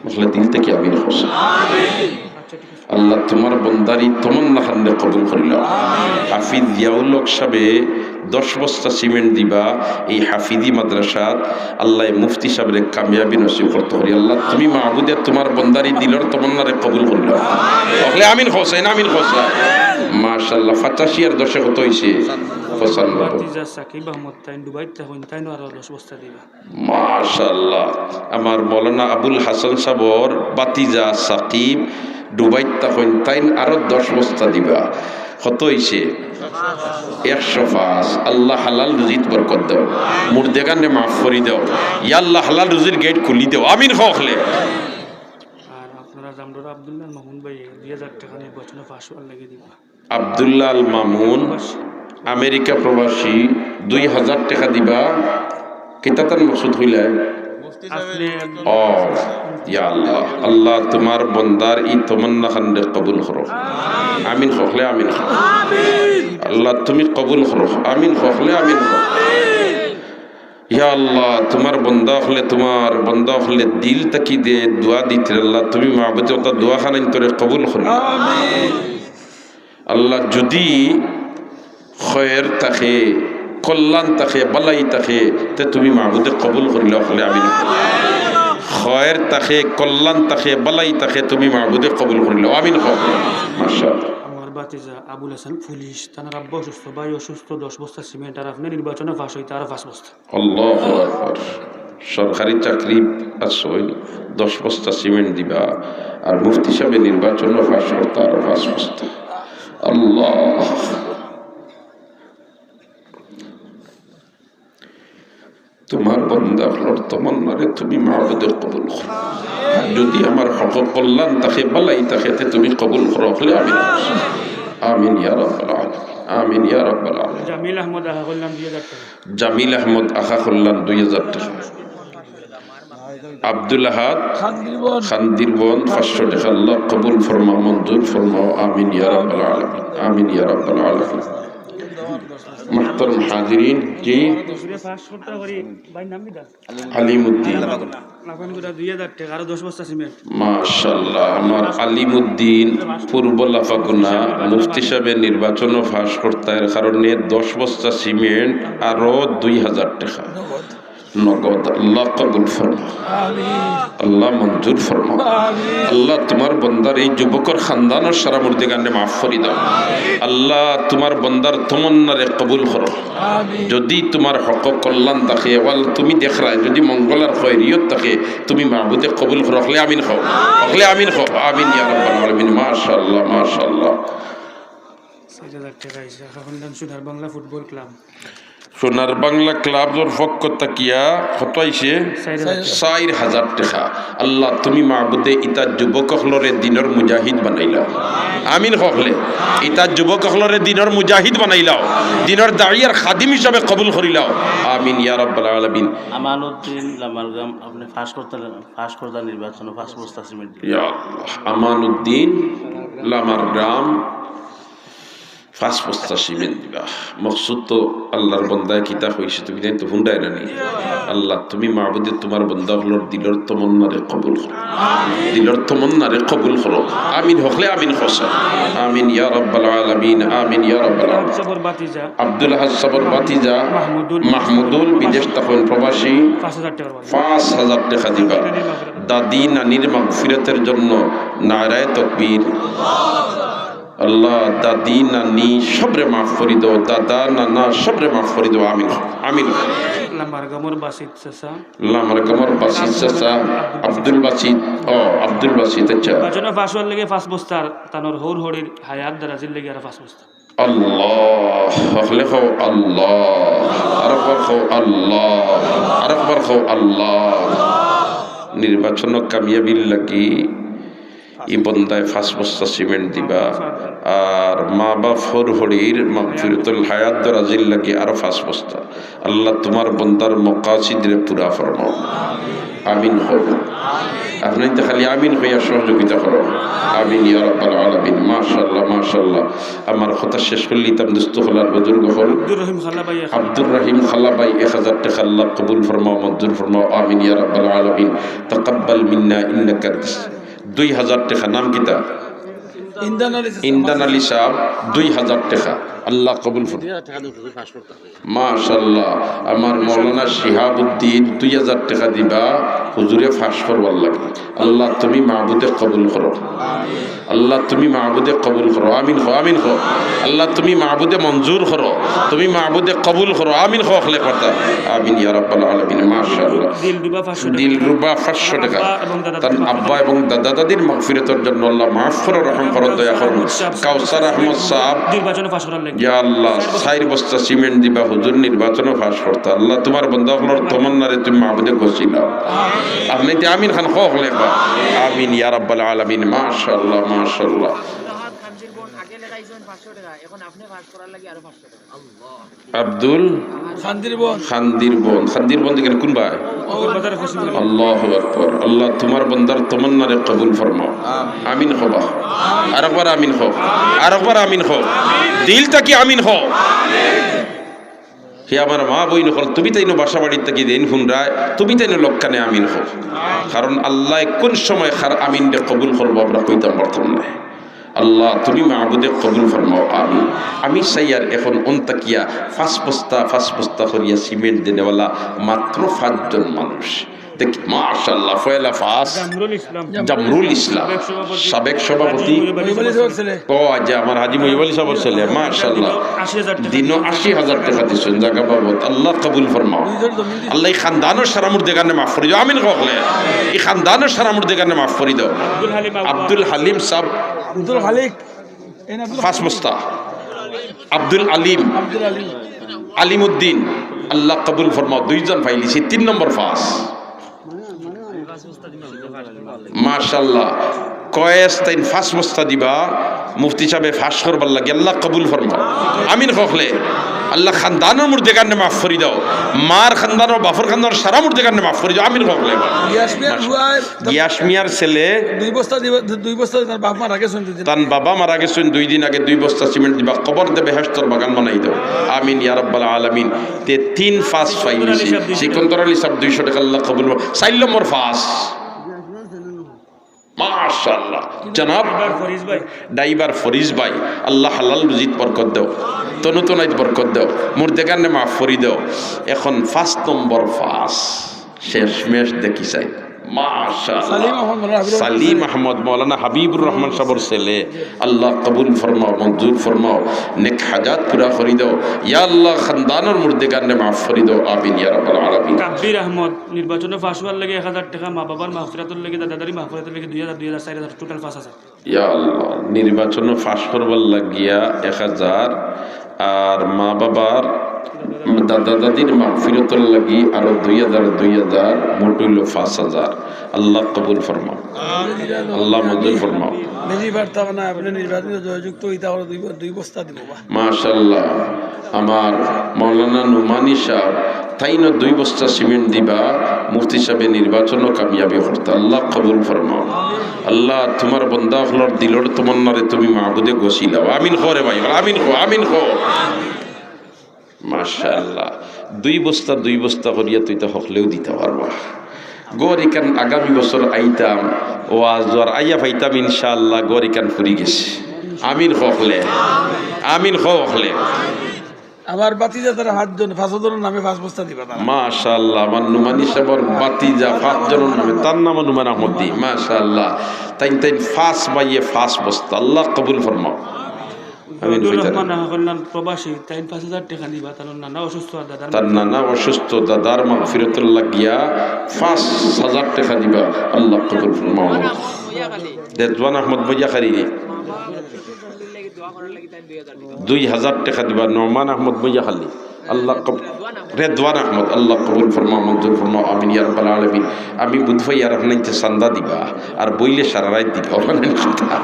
আসলে দিল থাকি আমিন কও। আল্লাহ, তুমার বন্দার ই তমন্না খানরে কবুল করিলাও। হাফিজ জিয়াউল হক সাবে দশ বস্তা সিমেন্ট দিবা এই হাফিজি মাদ্রাসাত। আল্লাহ, মুফতি সাবরে কামিয়াবি নসিব করতা করি। আল্লাহ, তুমি মাবুদে তুমার বন্দার ই দিলর তমন্নারে কবুল করিলাও। হকলে আমিন কও চাইন, আমিন কও চাইন। মাশাআল্লাহ, পঁচাশি আর দশে কত অইছে? পঁচানব্বই। ভাতিজা সাকিব আহমদ তাইন দুবাইত থাকইন, তাইন আরো দশ বস্তা দিবা। মাশাআল্লাহ, আমার মাওলানা আবুল হাসান সাবর ভাতিজা সাকিব দুবাইত থাকইন, তাইন আরো দশ বস্তা দিবা। কত অইছে? একশো পাঁচ। আল্লাহ হালাল রুজিত বরকত দাও, মুর্দেগানরে মাফ করি দাও। ইয়া আল্লাহ হালাল রুজির গেট খুলি দাও। আমিন কও হকলে। আর আপনারা জামডোরা আব্দুল্লাহ মামুন ভাই দুই হাজার টেকা নির্বাচনো পাশ অওয়ার লাগি দিবা। আব্দুল্লাহ আল মামুন, আমেরিকা প্রবাসী, দুই হাজার টেকা দিবা। কিতা তান মকসুদ কইলা? আপনি ও, ইয়া আল্লাহ, আল্লাহ তুমার বন্দার ই তমন্না খানরে কবুল করো। আমিন কও হকলে আমিন কও। আল্লাহ তুমি কবুল করো। আমিন কও হকলে আমিন কও। ইয়া আল্লাহ, তুমার বন্দা অকলে, তুমার বন্দা অকলে দিল থাকি যে দোয়া দিতরা, আল্লাহ, তুমি মাবুদে অতা দোয়া খান অন্তরে কবুল করি। আল্লাহ, যুদি খয়ের থাকে, কল্যাণ থাকে, বালাই থাকে, তে তুমি মাবুদে কবুল করিলাও, অকলে আমিন। খয়ের থাকে, কল্যাণ থাকে, বালাই থাকে, তুমি মাবুদে কবুল করিলাও, আমিন কও। মাশাআল্লাহ। আমার ভাতিজা আবুল হাসান পুলিশ, তানার আব্বা অসুস্থ, ভাই অসুস্থ, দশ বস্তা সিমেন্ট, আর আপনি নির্বাচনো পাশ অইতা আরো পাঁচ বস্তা। আল্লাহু আকবার। সরকারি চাকরি আছে, দশ বস্তা সিমেন্ট দিবা, আর মুফতি সাবে নির্বাচনো পাশ করতা আরো পাঁচ বস্তা। আল্লাহ। তুমার বন্দা অকলর তমন্নারে তুমি মাবুদে কবুল করো। আর যুদি আমার হক কল্যাণ থাকে, ভালাই থাকে, তে তুমি কবুল করো। হকলে আমিন। আমিন ইয়া রাব্বাল আলামিন। আমিন ইয়া রাব্বাল আলামিন। জামিল আহমদ আখা কল্যাণ দুই হাজার টাকা। জামিল আহমদ আখা কল্যাণ দুই হাজার টাকা। আব্দুল আহাদ খান্দিরবন। খান্দিরবন পাঁচশো টাকা। আল্লাহ কবুল ফরমাও, মঞ্জুর ফরমাও। আমিন ইয়া রাব্বাল আলামিন। আমিন ইয়া রাব্বাল আলামিন। মুহতারাম হাজিরিন, জি। ভাইর নাম কিতা? আলিমুদ্দিন। লাফানগুড়া দুই হাজার টাকা, আরো দশ বস্তা সিমেন্ট। মাশাআল্লাহ, আমার আলিমুদ্দিন পূর্ব লাফাকুনা মুফতি সাহেবের নির্বাচনও পাস করতা, এর কারণে দশ বস্তা সিমেন্ট আরো দুই হাজার টাকা নগদ। আল্লাহ কবুল ফরমা, আল্লাহ মঞ্জুর ফরমা। আল্লাহ তুমার বন্দার এই যুবকর খানদানর সারা মুর্দেগানরে মাফ করি দাও। আল্লাহ তুমার বন্দার তমন্নারে কবুল করো। যুদি তুমার হক কল্যাণ থাকে, ওয়াল তুমি দেখরায়, যুদি মঙ্গল আর খয়রিয়ত থাকে, তুমি মাবুদে কবুল করো। হকলে আমিন কও, হকলে আমিন কও। আমিন ইয়া রাব্বাল আলামিন। মাশাআল্লাহ, মাশাআল্লাহ। চাইর হাজার টাকা আইছে, আখা কল্যাণ সোনার বাংলা ফুটবল ক্লাব। সোনার বাংলা ক্লাবর পক্ষ থাকিয়া কত আইছে? চাইর হাজার। চাইর হাজার টাকা। আল্লাহ তুমি মাবুদে ইতা যুবক অকলরে দিনর মুজাহিদ বানাইলাও। আমিন কও হকলে। ইতা যুবক অকলরে দিনর মুজাহিদ বানাইলাও, দিনর দায়ী আর খাদিম হিসাবে কবুল করিলাও। আমিন ইয়া রাব্বাল আলামিন। আমানুদ্দিন লামারগাম, আপনে পাস করতা, পাস করতা নির্বাচনো পাঁচ বস্তা সিমেন্ট দিন। ইয়া আল্লাহ, আমানুদ্দিন লামারগাম পাঁচ বস্তা সিমেন্ট দিবা। মকসুদ তো আল্লাহর বন্দায় কিতা কইছে, তুমি তাইন তো হুনরায় না নি? আল্লাহ তুমি মাবুদে তুমার বন্দা অকলর দিলর তমন্নারে কবুল করো, দিলর তমন্নারে কবুল করো। আমিন কও হকলে আমিন কও। আমিন ইয়া রাব্বাল আলামিন, আমিন ইয়া রাব্বাল আলামিন। আব্দুল আহাদ সাবর ভাতিজা মাহমুদুল। মাহমুদুল বিদেশ থাকইন প্রবাসী, পাঁচ হাজার টাকার মালিক। পাঁচ হাজার টাকা দিবা। দাদি নানির মাগফিরাতের জন্য নারায়ে তাকবীর। আল্লাহ দাদি নানি সবরে মাফ করি দাও, দাদা নানা সবরে মাফ করি দাও। আমিন, আমিন। লামারগামর বাসিত চাচা। লামারগামর বাসিত চাচা, আব্দুল বাসিত, ও আব্দুল বাসিত, আচ্ছা। নির্বাচনো পাস অওয়ার লাগি পাঁচ বস্তার, তানর হউর হড়ির হায়াত দারাজির লাগি আরো পাঁচ বস্তা। আল্লাহ, হকলে কও আল্লাহ, আরেকবার কও আল্লাহ, আরেকবার কও আল্লাহ। নির্বাচনো কামিয়াবির লাগি ই বন্দায় পাঁচ বস্তা সিমেন্ট দিবা, আর মা বাপ হউর হড়ির মাগফিরাতুল হায়াত দারাজির লাগি আরো পাঁচ বস্তা। আল্লাহ তুমার বন্দার মকাসিদরে পুরা ফরমাও। আমিন কও। আপনে তো খালি আমিন কইয়া সহযোগিতা করো। আমিন ইয়া রাব্বাল আলামিন। মাশাআল্লাহ, মাশাআল্লাহ। আমার কথা শেষ করিলিতাম, দুস্ত অকল আর বুজুর্গ অকল। আব্দুর রহিম খালাবাই এক হাজার। আব্দুর রহিম খালাবাই এক হাজার টাকা, আল্লাহ কবুল ফরমাও, মঞ্জুর ফরমাও। আমিন ইয়া রাব্বাল আলামিন। তাকাব্বাল মিন্না ইন্নাকা আনতাস। দুই হাজার টাকা, নাম কিতা? ইন্দান আলী সাহেব। ইন্দান আলী সাহেব, দুই হাজার টাকা, আল্লাহ কবুল ফরমাও। মাশাআল্লাহ, আমার মৌলানা শিহাবুদ্দিন দুই হাজার টাকা দিবা হুজুরে পাস করবার লাগি। আল্লাহ তুমি মাবুদে কবুল করো, আল্লাহ তুমি মাবুদে কবুল করো। আমিন কও, আমিন কও। আল্লাহ তুমি মাবুদে মঞ্জুর করো, তুমি মাবুদে কবুল করো। আমিন কও হকলে কও। আমিন ইয়া রাব্বাল আলামিন। মাশাআল্লাহ। দিলরুবা পাঁচশো টাকা। দিলরুবা পাঁচশো টাকা। আব্বা এবং দাদা তার দাদির আব্বা এবং দাদা দাদির মাগফিরাতের জন্য আল্লাহ মাফ করো, রহম করো, দয়া করো। কাউসার আহমদ সাহেব। নির্বাচনো পাস করার লাগি। ইয়া আল্লাহ, চাইর বস্তা সিমেন্ট দিবা হুজুর নির্বাচনো পাস করতা। আল্লাহ তুমার বন্দা অকলর তমন্নারে তুমি মাবুদে গছিলাও। আপনে তো আমিন খান কও হকলে কও। আমিন ইয়া রাব্বাল আলামিন। মাশাআল্লাহ, মাশাআল্লাহ। আব্দুল খান্দিরবন। খান্দিরবন। খান্দিরবন দেখেন কোন ভাই? আল্লাহু আকবার। আল্লাহ তুমার বন্দার তমন্নারে কবুল ফরমাও। আমিন কও বা। আরেকবার আমিন কও। আরেকবার আমিন কও। দিল থাকি আমিন কও। হে আমার মা বইন অকল, তুমি তাইনও বাসা বাড়ির থাকি যেইন হুনরায়, তুমি তাইনও লগে আমিন কও। কারণ আল্লায় কোন সময় কার আমিনরে কবুল করবো আমরা কইতাম পারতাম নায়। আল্লাহ তুমি মাবুদে কবুল ফরমাও, আমিন। আমি চাইয়ার এখন অন থাকিয়া পাঁচ বস্তা, পাঁচ বস্তা করিয়া সিমেন্ট দেনেওয়ালা মাত্র পাঁচজন মানুষ। দেখি, মাশাআল্লাহ, পয়লা পাঁচ, জামরুল ইসলাম। জামরুল ইসলাম, সাবেক সভাপতি। সাবেক সভাপতি। মহিব আলী সাহেবের ছেলে। ও, আচ্ছা, আমার হাজি মহিব আলী সাহেবের ছেলে, মাশাআল্লাহ। আশি হাজার টাকা। দিনও আশি হাজার টাকা দিছইন, জাগা বাবদ। আল্লাহ কবুল ফরমাও। আল্লাহ ই খানদানর সারা মুর্দেগানরে মাফ করি দেও। আমিন কও হকলে। ই খানদানর সারা মুর্দেগানরে মাফ করি দেও। আব্দুল হালিম আবু আব্দুল হালিম সাহেব। আব্দুল খালিক। পাঁচ বস্তা। আব্দুল আলিম। আব্দুল আলিম। আলিমুদ্দিন। আল্লাহ কবুল ফরমাও, দুইজন পাইলিছি, তিন নম্বর পাস। মাশাআল্লাহ। কয়েস তাইন পাঁচ বস্তা দিবা, মুফতি সাবে পাস করবার লাগি। আল্লাহ কবুল ফরমাও। আমিন কও অকলে। আল্লাহ খানদানর মুর্দেগানরে মাফ করি দেও। মার খানদানর, বাফর খানদানর সারা মুর্দেগানরে মাফ করি দেও। আমিন কও অকলে। ইয়াসমিয়ার ফুয়ায় ইয়াসমিয়ার ছেলে দুই বস্তা দিবা, দুই বস্তা তার বাপ মারা গেছইন দুই দিন। তান বাবা মারা গেছইন দুই দিন আগে, দুই বস্তা সিমেন্ট দিবা, কবরদে বেহেশতর বাগান বানাই দেও। আমিন ইয়া রাব্বাল আলামিন। তে তিন পাস পাইলিছি। সিকন্দর আলী সাব দুইশো টেকা, আল্লাহ কবুল। চাইর নম্বর পাস। মাশাআল্লাহ। জনাব ড্রাইভার ফরিজ ভাই। ড্রাইভার ফরিজ ভাই, আল্লাহ হালাল রুজিত বরকত দেও, তনুতনাইত বরকত দেও, মুর্দেগানরে মাফ করি দেও। এখন পাঁচ নম্বর পাস। শেষমেশ দেখি চাই। মাশাআল্লাহ। সালিম আহমদ মৌলানা হাবিবুর রহমান সালিম আহমদ মৌলানা হাবিবুর রহমান সাবর ছেলে। আল্লাহ কবুল ফরমাও, মঞ্জুর ফরমাও, নেক হাজাত পুরা করি দেও। ইয়া আল্লাহ, খানদানর মুর্দেগানরে মাফ করি দেও। আমিন ইয়া রাব্বাল আলামিন। কাব্বির আহমদ নির্বাচনো পাস অওয়ার লাগি এক হাজার টেকা, মা বাবার মাগফিরাতর লাগি, দাদা দাদির মাগফিরাতর লাগি দুই হাজার, দুই হাজার, চাইর হাজার, টোটাল পাঁচ হাজার। ইয়া আল্লাহ, নির্বাচনো পাস করবার লাগিয়া এক হাজার, আর মা বাবার, দাদা দাদির মাগফিরাতর লাগি আরো দুই হাজার, দুই হাজার, মোট অইলো পাঁচ হাজার। আল্লাহ কবুল ফরমাও, আল্লাহ মঞ্জুর ফরমাও। বেশি পারতাম না, আপনে নির্বাচনো জয়যুক্ত অইতা অইলে দুই, দুই বস্তা দিমু বা। মাশাআল্লাহ। আমার মাওলানা নুমানি সাব, তাইনও দুই বস্তা সিমেন্ট দিবা, মুফতি সাবে নির্বাচনো কামিয়াবি করতা। আল্লাহ কবুল ফরমাও। আল্লাহ, তুমার বন্দা অকলর দিলর তমন্নারে তুমি মাবুদে গছিলাও। আমিন কও রে ভাই, আমিন কও, আমিন কও। মাশাআল্লাহ। দুই বস্তা, দুই বস্তা করিয়া তুই তো হকলেও দিতা পারবা। ঘর ইখান আগামী বছর আইতাম, ওয়াজ আর আইয়া পাইতাম ইনশাআল্লাহ, ঘর ইখান ফুরি গেছে। আমিন কও অকলে, আমিন কও অকলে। আমার ভাতিজা তারা পাঁচজন, পাঁচজনর নামে পাঁচ বস্তা দিবা তারা। মাশাআল্লাহ, আমার নুমানি সাবর ভাতিজা পাঁচজনর নামে, তার নামও নুমান আহমদ দি। মাশাআল্লাহ, তাইন তাইন পাঁচ ভাইয়ে পাঁচ বস্তা। আল্লাহ কবুল ফরমাও। আমিন। রহমান আহা কল্যাণ প্রবাসী, তাইন পাঁচ হাজার টেকা দিবা, তার নানা অসুস্থ আর দাদার তার নানা অসুস্থ দাদার মাগফিরাতর লাগিয়া পাঁচ হাজার টেকা দিবা। আল্লাহ কবুল ফরমাও। রেদওয়ান আহমদ মইয়াখালী। দুই হাজার টেকা দিবা, নোমান আহমদ মইয়াখালী। আল্লাহ কব-, রেদওয়ান আহমদ, আল্লাহ কবুল ফরমাও, মঞ্জুর ফরমাও, আমিন ইয়া রাব্বাল আলামিন। আমি বুধ ভাই আর আপনাইতে চান্দা দিবা, আর বইলে সারা রাইত দিবা, অখান কথা।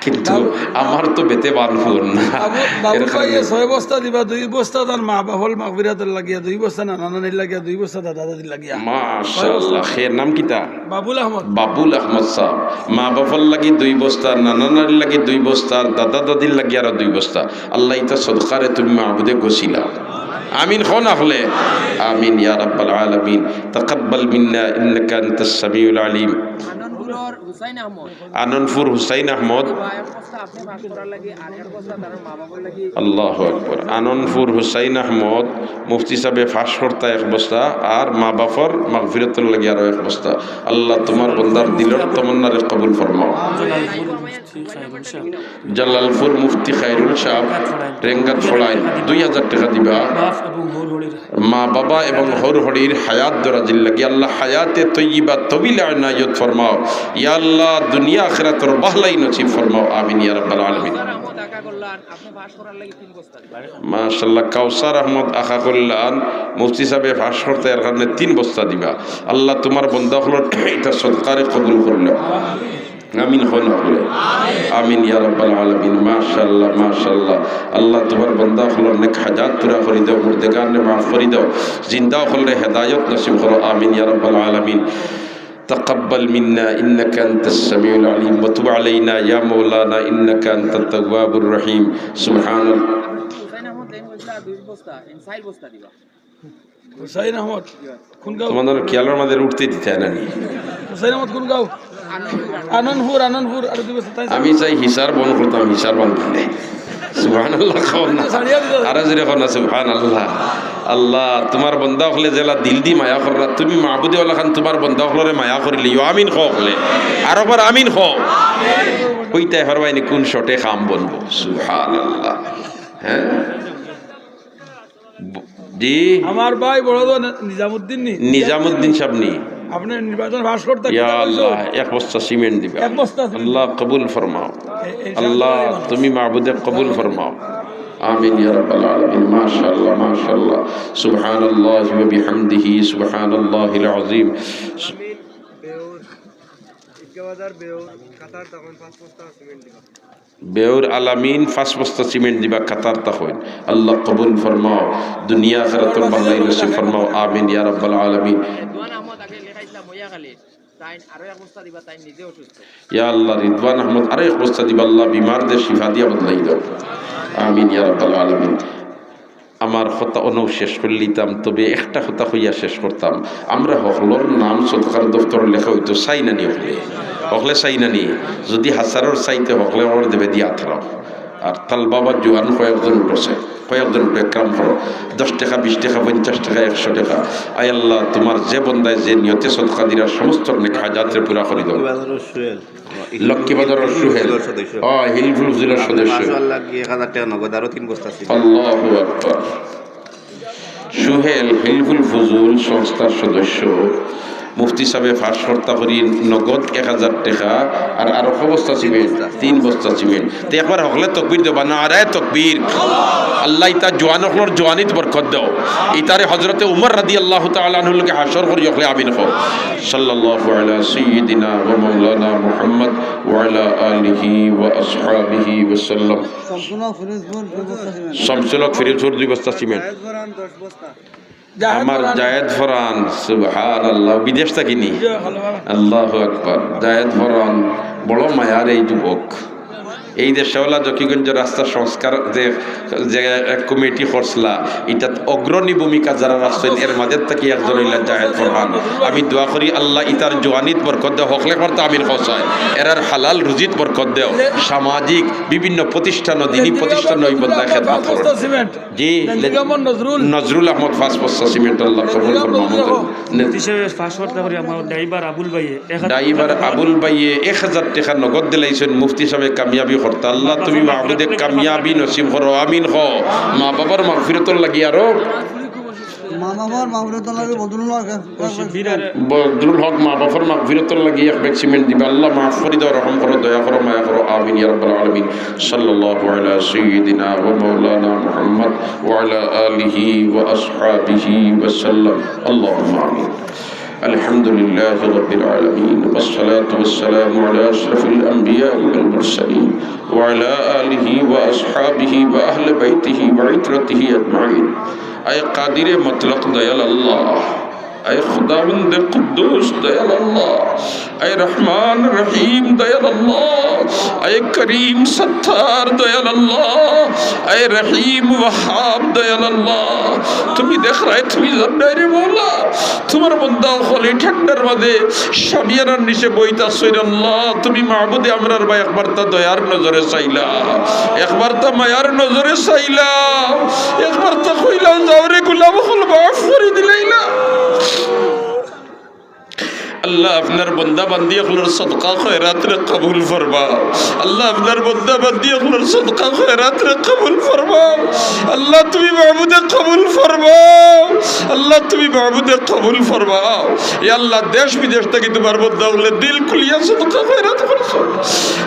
কিন্তু আমার তো বেতে বান ফুর না। বাবু, বাবু এর কারণে ভাইয়ে ছয় বস্তা দিবা, দুই বস্তা তার মা বাফর মাগফিরাতর লাগিয়া, দুই বস্তা নানা নানির লাগিয়া, দুই বস্তা দাদা দাদির লাগিয়া। মাশাআল্লাহ, খের নাম কিতা? বাবুল আহমদ। বাবুল আহমদ সাব, মা বাফর লাগি দুই বস্তা, নানা নানির লাগি দুই বস্তা, আর দাদা দাদির লাগি আরো দুই বস্তা। আল্লাহ, ইতা সদকারে তুমি মাবুদে গছিলাও। আমিন কও না অকলে। আমিন ইয়া রাব্বাল আলামিন। তাকাব্বাল মিন্না ইন্নাকা আনতাস সামিউল আলিম। আননপুরর হুসাইন আহমদ। আননপুর হুসাইন আহমদ। এক বস্তা আপনে পাস করার লাগি আর এক বস্তা তার মা বাবার লাগি। আল্লাহু আকবার। আননপুর হুসাইন আহমদ, মুফতি সাবে পাস করতা এক বস্তা, আর মা বাফর মাগফিরাতর লাগি আরো এক বস্তা। আল্লাহ, তুমার বন্দার দিলর তমন্নারে কবুল ফরমাও। জালালপুর মুফতি খায়রুল সাব, রেঙ্গাত ফড়াইন, দুই হাজার টেকা দিবা। মা বাবা এবং হউর হড়ির হায়াত দরাজির লাগি আল্লাহ হায়াতে তৈয়বা তবিল আনায়ত ফরমাও। ইয়া আল্লাহ, দুনিয়া আখিরাতর বাহলাই নসিব ফরমাও। আমিন ইয়া রাব্বাল আলামিন। মাশাআল্লাহ, কাউসার আহমদ আখা কল্যাণ, মুফতি সাবে পাস করতা এর কারণে তিন বস্তা দিবা। আল্লাহ, তুমার বন্দা অকলর ইতা সদকারে কবুল করিলাও। আমিন কও না অকলে। আমিন ইয়া রাব্বাল আলামিন। মাশাআল্লাহ, মাশাআল্লাহ। আল্লাহ, তুমার বন্দা অকলর নেক হাজাত পুরা করি দেও, মুর্দেগানরে মাফ করি দেও, জিন্দা অকলরে হেদায়ত নসিব করো। আমিন ইয়া রাব্বাল আলামিন। تقبل منا إنك أنت السميع العليم وتب علينا يا مولانا إنك أنت التواب الرحيم. سبحان الله. হুসাইন আহমদ, চাইর বস্তা দিবা। হুসাইন আহমদ, কোন গাঁও? তোমাদের খেয়ালের মাঝে উঠতে দিতে হয় না নি? হুসাইন আহমদ, কোন গাঁও? আনন্দপুর, আনন্দপুর, আর দুই বস্তা, তাই আমি চাই হিসার বন করতাম, হিসার বন করলে। সুবহানাল্লাহ, কও না। আরো জোরে কও না, সুবহানাল্লাহ। আল্লাহ, তুমার বন্দা অকলে যেলা দিল দি মায়া কররা, তুমি মাবুদে অলাখান তুমার বন্দা অকলরে মায়া করিলিও। আমিন কও অকলে। আরোবার আমিন কও। কইতায় পারবায়নি কোন শটে কাম বনবো। সুবহানাল্লাহ। হ্যাঁ? ব-, জি। আমার ভাই বড় তো নিজামুদ্দিন নি? নিজামুদ্দিন সাব নি? আপনে নির্বাচন পাস করতা ইয়া আল্লাহ, এক বস্তা সিমেন্ট দিবা। এক বস্তা সিমেন্ট। আল্লাহ কবুল ফরমাও। এ-, এ-, আল্লাহ, তুমি মাবুদে কবুল ফরমাও। আমিন ইয়া রাব্বাল আলামিন। মাশাআল্লাহ, মাশাআল্লাহ। সুবহানাল্লাহি ওয়া বিহামদিহি, সুবহানাল্লাহিল আযীম। আমিন। বেউর, ঈদগাহ বাজার বেউর, কাতার তখন পাঁচ বস্তা সিমেন্ট দিবা। বেউর আলামিন পাঁচ বস্তা সিমেন্ট দিবা, কাতার তখন। আল্লাহ কবুল ফরমাও, দুনিয়া আখিরাতর ভালাই নসিব ফরমাও। আমিন ইয়া রাব্বাল আলামিন। রিদওয়ান আহমদ আগে লেখাইছিলাম মইয়াখালী। তাইন আরো এক বস্তা দিবা, তাইন নিজে অসুস্থ। ইয়া আল্লাহ, রিদওয়ান আহমদ আরো এক বস্তা দিবা, আল্লাহ বিমারদের শিফা দিয়া বদলাই দাও। আমিন ইয়া রাব্বাল আলামিন। আমার কথা অনউ শেষ করিলিতাম, তবে একটা কথা কইয়া শেষ করতাম। আমরা হকলর নাম সদকার দফতর লেখা অইতো চাই না নি হকলে? হকলে চাই না নি? যদি হাজারর চাইতে হকলে অর্ডার দেবে দিয়া থাকো। আর তালবাবা জুয়ান কয়েকজন উঠছে, কয়েকজন উঠে একরাম করো, দশ টেকা, বিশ টেকা, পঞ্চাশ টেকা, একশো টেকা। আয় আল্লাহ, তুমার যে বন্দায় যে নিয়তে সদকা দিরা সমস্ত নেক হাজাতরে পুরা করি দাও। লক্ষ্মীবাজারর সুহেল। ও, হিলফুল ফজুলর সদস্য। মাশাআল্লাহ, কি এক হাজার টেকা নগদ, আরো তিন বস্তা ছিল। আল্লাহু আকবার। সুহেল হিলফুল ফজুল সংস্থার সদস্য। মুফতি সাহেবে পাঁচশো টেকা করি নগদ এক হাজার টেকা, আর আরো ক বস্তা সিমেন্ট? তিন বস্তা সিমেন্ট। তে একবার হকলে তকবীর দেবা, নারায়ে তকবীর। আল্লাহ ইতা জোয়ান অকলর জোয়ানিত বরকত দেও। ইতারে হযরতে উমর রাদিয়াল্লাহু তাআলা আনহুর লগে হাশর করি হকলে আমিন কও। সাল্লাল্লাহু আলা সাইয়্যিদিনা ওয়া মাওলানা মুহাম্মদ ওয়া আলা আলিহি ওয়া আসহাবিহি ওয়া সাল্লাম। শামসুল হক ফিরোজপুর দুই বস্তা সিমেন্ট। আমার জায়েদ ফরান, সুবহানাল্লাহ, বিদেশ থাকি নি? আল্লাহু আকবার। জায়েদ ফরান বড় মায়ার এই যুবক। এই যে শেওলা জকিগঞ্জ রাস্তা সংস্কার যে, যে কমিটি করছলা, ইটাত অগ্রণী ভূমিকা যারা রাখছইন, এর মাঝে থাকি একজন অইলা জায়েদ ফরহান। আমি দোয়া করি আল্লাহ ইতার জোয়ানিত বরকত দেও, হকলে করতে আমিন কও চাই। এরার হালাল রুজিত বরকত দেও, সামাজিক বিভিন্ন প্রতিষ্ঠান ও দিনী প্রতিষ্ঠান ওই বন্দায় খেদমত করো। জি, নজরুল আহমদ পাঁচ বস্তা সিমেন্ট, আল্লাহ কবুল ফরমাও। মুফতি সাহেব, পাঁচশো টেকা করি আমার ড্রাইভার আবুল ভাইয়ে, এক হাজার ড্রাইভার আবুল ভাইয়ে এক হাজার টেকা নগদ দিলাইছইন, মুফতি সাহেবে কামিয়াবি করতা। আল্লাহ তুমি মাবুদে কামিয়াবি নসিব করো, আমিন কও। মা বাবার মাগফিরাতর লাগি আরো মা বাবার মাগফিরাতর লাগি বদরুল হক, বদরুল হক মা বাবার মাগফিরাতর লাগি এক ব্যাগ সিমেন্ট দিবা। আল্লাহ মাফ করি দাও, রহম করো, দয়া করো, মায়া করো। আমিন ইয়া রাব্বাল আলামিন। সাল্লাল্লাহু আলা সাইয়্যিদিনা ওয়া মাওলানা মুহাম্মদ ওয়া আলা আলিহি ওয়া আসহাবিহি ওয়া সাল্লাম। আল্লাহুম্মা আমিন। الحمد لله رب العالمين، والصلاة والسلام على أشرف الأنبياء والمرسلين، وعلى آله وأصحابه وأهل بيته وعترته أجمعين. আয় কাদিরে মুতলাক দয়াল আল্লাহ, আয় খুদাবন্দে কুদ্দুস দয়াল আল্লাহ, আয় রহমান রহিম দয়াল আল্লাহ, আয় করিম সত্তার দয়াল আল্লাহ, আয় রহিম ওয়াহাব দয়াল আল্লাহ। তুমি দেখরায়, তুমি জানরায় রে মওলা। তুমার বন্দা অকল ই ঠান্ডার মাঝে শামিয়ানার নিচে বইতাছইন আল্লাহ, তুমি মাবুদে আমরার বায় একবারতা দয়ার নজরে চাইলাও, একবারতা মায়ার নজরে চাইলাও, একবারতা কইলাও, যাও রে গোলাম অকল, মাফ করি দিলাইলা। আল্লাহ, আপনার বন্দা বান্দি অকলর সদকা খয়রাতরে কবুল ফরমাও। আল্লাহ, আপনার বন্দা বান্দি অকলর সদকা খয়রাতরে কবুল ফরমাও। আল্লাহ, তুমি মাবুদে কবুল ফরমাও। আল্লাহ, তুমি মাবুদে কবুল ফরমাও। ইয়া আল্লাহ, দেশ বিদেশ থাকি তুমার বন্দা অকলে দিল খুলিয়া সদকা খয়রাত করছইন।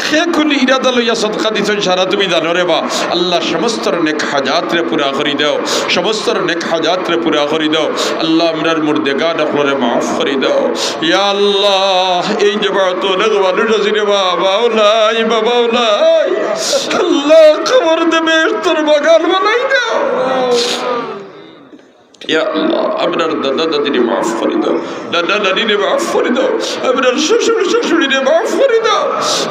কে কুন ইরাদা লইয়া সদকা দিছইন, সারা তুমি জানো রে বা। আল্লাহ, সমস্তর নেক হাজাতরে পুরা করি দেও, সমস্তর নেক হাজাতরে পুরা করি দেও। আল্লাহ, আমরার মুর্দেগান অকলরে মাফ করি দেও। ইয়া আল্লাহ, এই জমাতো অনেক মানুষ আছি রে বা, মাও নাই, বাবাও নাই। আল্লাহ, কবরদে বেহেশতর বাগান বানাই দেও। ইয়া আল্লাহ, আমরার দাদা দাদিরে মাফ করি দেও, নানা নানিরে মাফ করি দেও, আমরার শ্বশুর শাশুড়িরে মাফ করি দেও।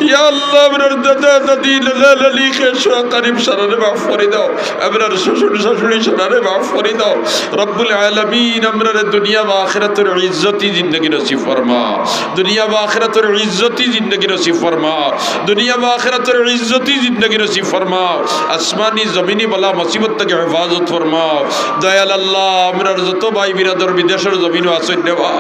ইয়া আল্লাহ, আমরার দাদা দাদি, নানা নানি, খেশো আকারিব সারারে মাফ করি দেও, আমরার শ্বশুর শাশুড়ি সারারে মাফ করি দেও। রব্বুল আলামিন, আমরারে দুনিয়া বা আখিরাতর ইজ্জতি জিন্দেগি নসিব ফরমাও, দুনিয়া বা আখিরাতর ইজ্জতি জিন্দেগি নসিব ফরমাও, দুনিয়া বা আখিরাতর ইজ্জতি জিন্দেগি নসিব ফরমাও। আসমানি জমিনি বালা মুসিবত থাকি হেফাজত ফরমাও। দয়াল আল্লাহ, আমরার যত ভাই বিরাদর বিদেশর জমিনো আছইন রে বা,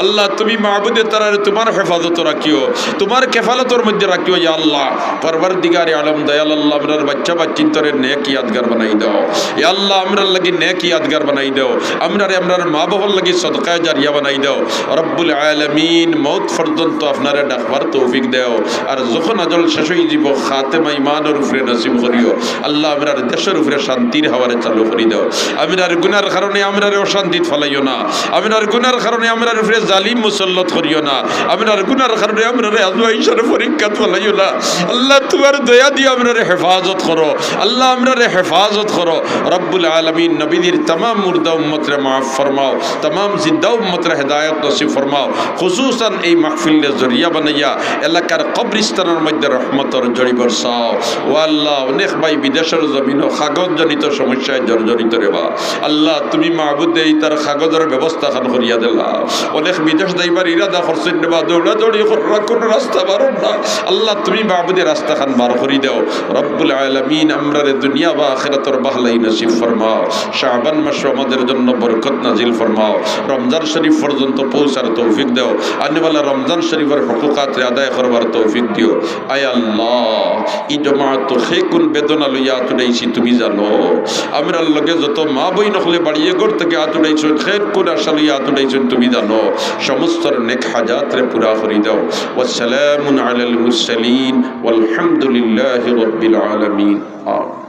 আল্লাহ তুমি মাবুদে তারারে তুমার হেফাজতো রাখিও, তুমার কেফালতর মধ্যে রাখিও ইয়া আল্লাহ। পরওয়ারদিগারে আলম দয়াল আল্লাহ, আমরার বাচ্চা বাচ্চিন্তরে নেক ইয়াদগার বানাই দেও। ইয়া আল্লাহ, আমরার লাগি নেক ইয়াদগার বানাই দেও। আমরারে আমরার মা বাবার লাগি সদকায়ে জারিয়া বানাই দেও। রব্বুল আলামিন, মউত পর্যন্ত আপনারে ডাকবার তৌফিক দেও। আর যখন আজল শেষ অইযিবো, খাতেমা ইমানর উপরে নসিব করিও। আল্লাহ, আমরার দেশর উপরে শান্তির হাওয়ারে চালু করি দেও। আমরার গুনার কারণে আমরারে অশান্তিত ফালাইও না। আমরার গুনার কারণে আমরার উপরে জালিম মুসল্লত করিও না। আমরার গুনার কারণে আমরারে আজমাইশর পরীক্ষাত ফালাইও না। আল্লাহ, তুমার দয়া দিয়া আমরারে হেফাজত করো। আল্লাহ, আমরারে হেফাজত করো। রব্বুল আলামিন, নবীজির তামাম মুর্দা উম্মতরে মাফ ফরমাও, তামাম জিন্দা উম্মতরে হেদায়েত নসিব ফরমাও। খুসুসান এই মাহফিলরে জরিয়া বানাইয়া এলাকার কবরস্থানর মধ্যে রহমতর ঝড়ি বরসাও। ও আল্লাহ, অনেক ভাই বিদেশর জমিনো কাগজজনিত সমস্যায় জর্জরিত রে বা। আল্লাহ, তুমি মাবুদে ইতার কাগজর ব্যবস্থা খান করিয়া দিলাও। অনেক বিদেশ যাইবার ইরাদা করছইন রে বা, দৌড়াদৌড়ি কররা, কুনু রাস্তা বারর না। আল্লাহ, তুমি মাবুদে রাস্তা খান বার করি দেও। রব্বুল আলামিন, আমরারে দুনিয়া বা আখিরাতর ভালাই নসিব ফরমাও। শাবান মাসো আমাদের জন্য বরকত নাজিল ফরমাও। রমজান শরীফ পর্যন্ত পৌঁছার তৌফিক দেও। আনেওয়ালা রমজান শরীফর হকুকাতরে আদায় করবার তৌফিক দিও। আয় আল্লাহ, ই জমাতো কে কুন বেদনা লইয়া আত উঠাইছি তুমি জানো। আমরার লগে যত মা বইন অকলে বাড়িয়ে ঘর থাকি আত উঠাইছইন, কে কুন আশা লইয়া আত উঠাইছইন তুমি জানো। সমস্তর নেক হাজাতরে পুরা করি দেও। ওয়াসসালামুন আলাল মুরসালিন ওয়ালহামদুলিল্লাহি রাব্বিল আলামিন। আমিন।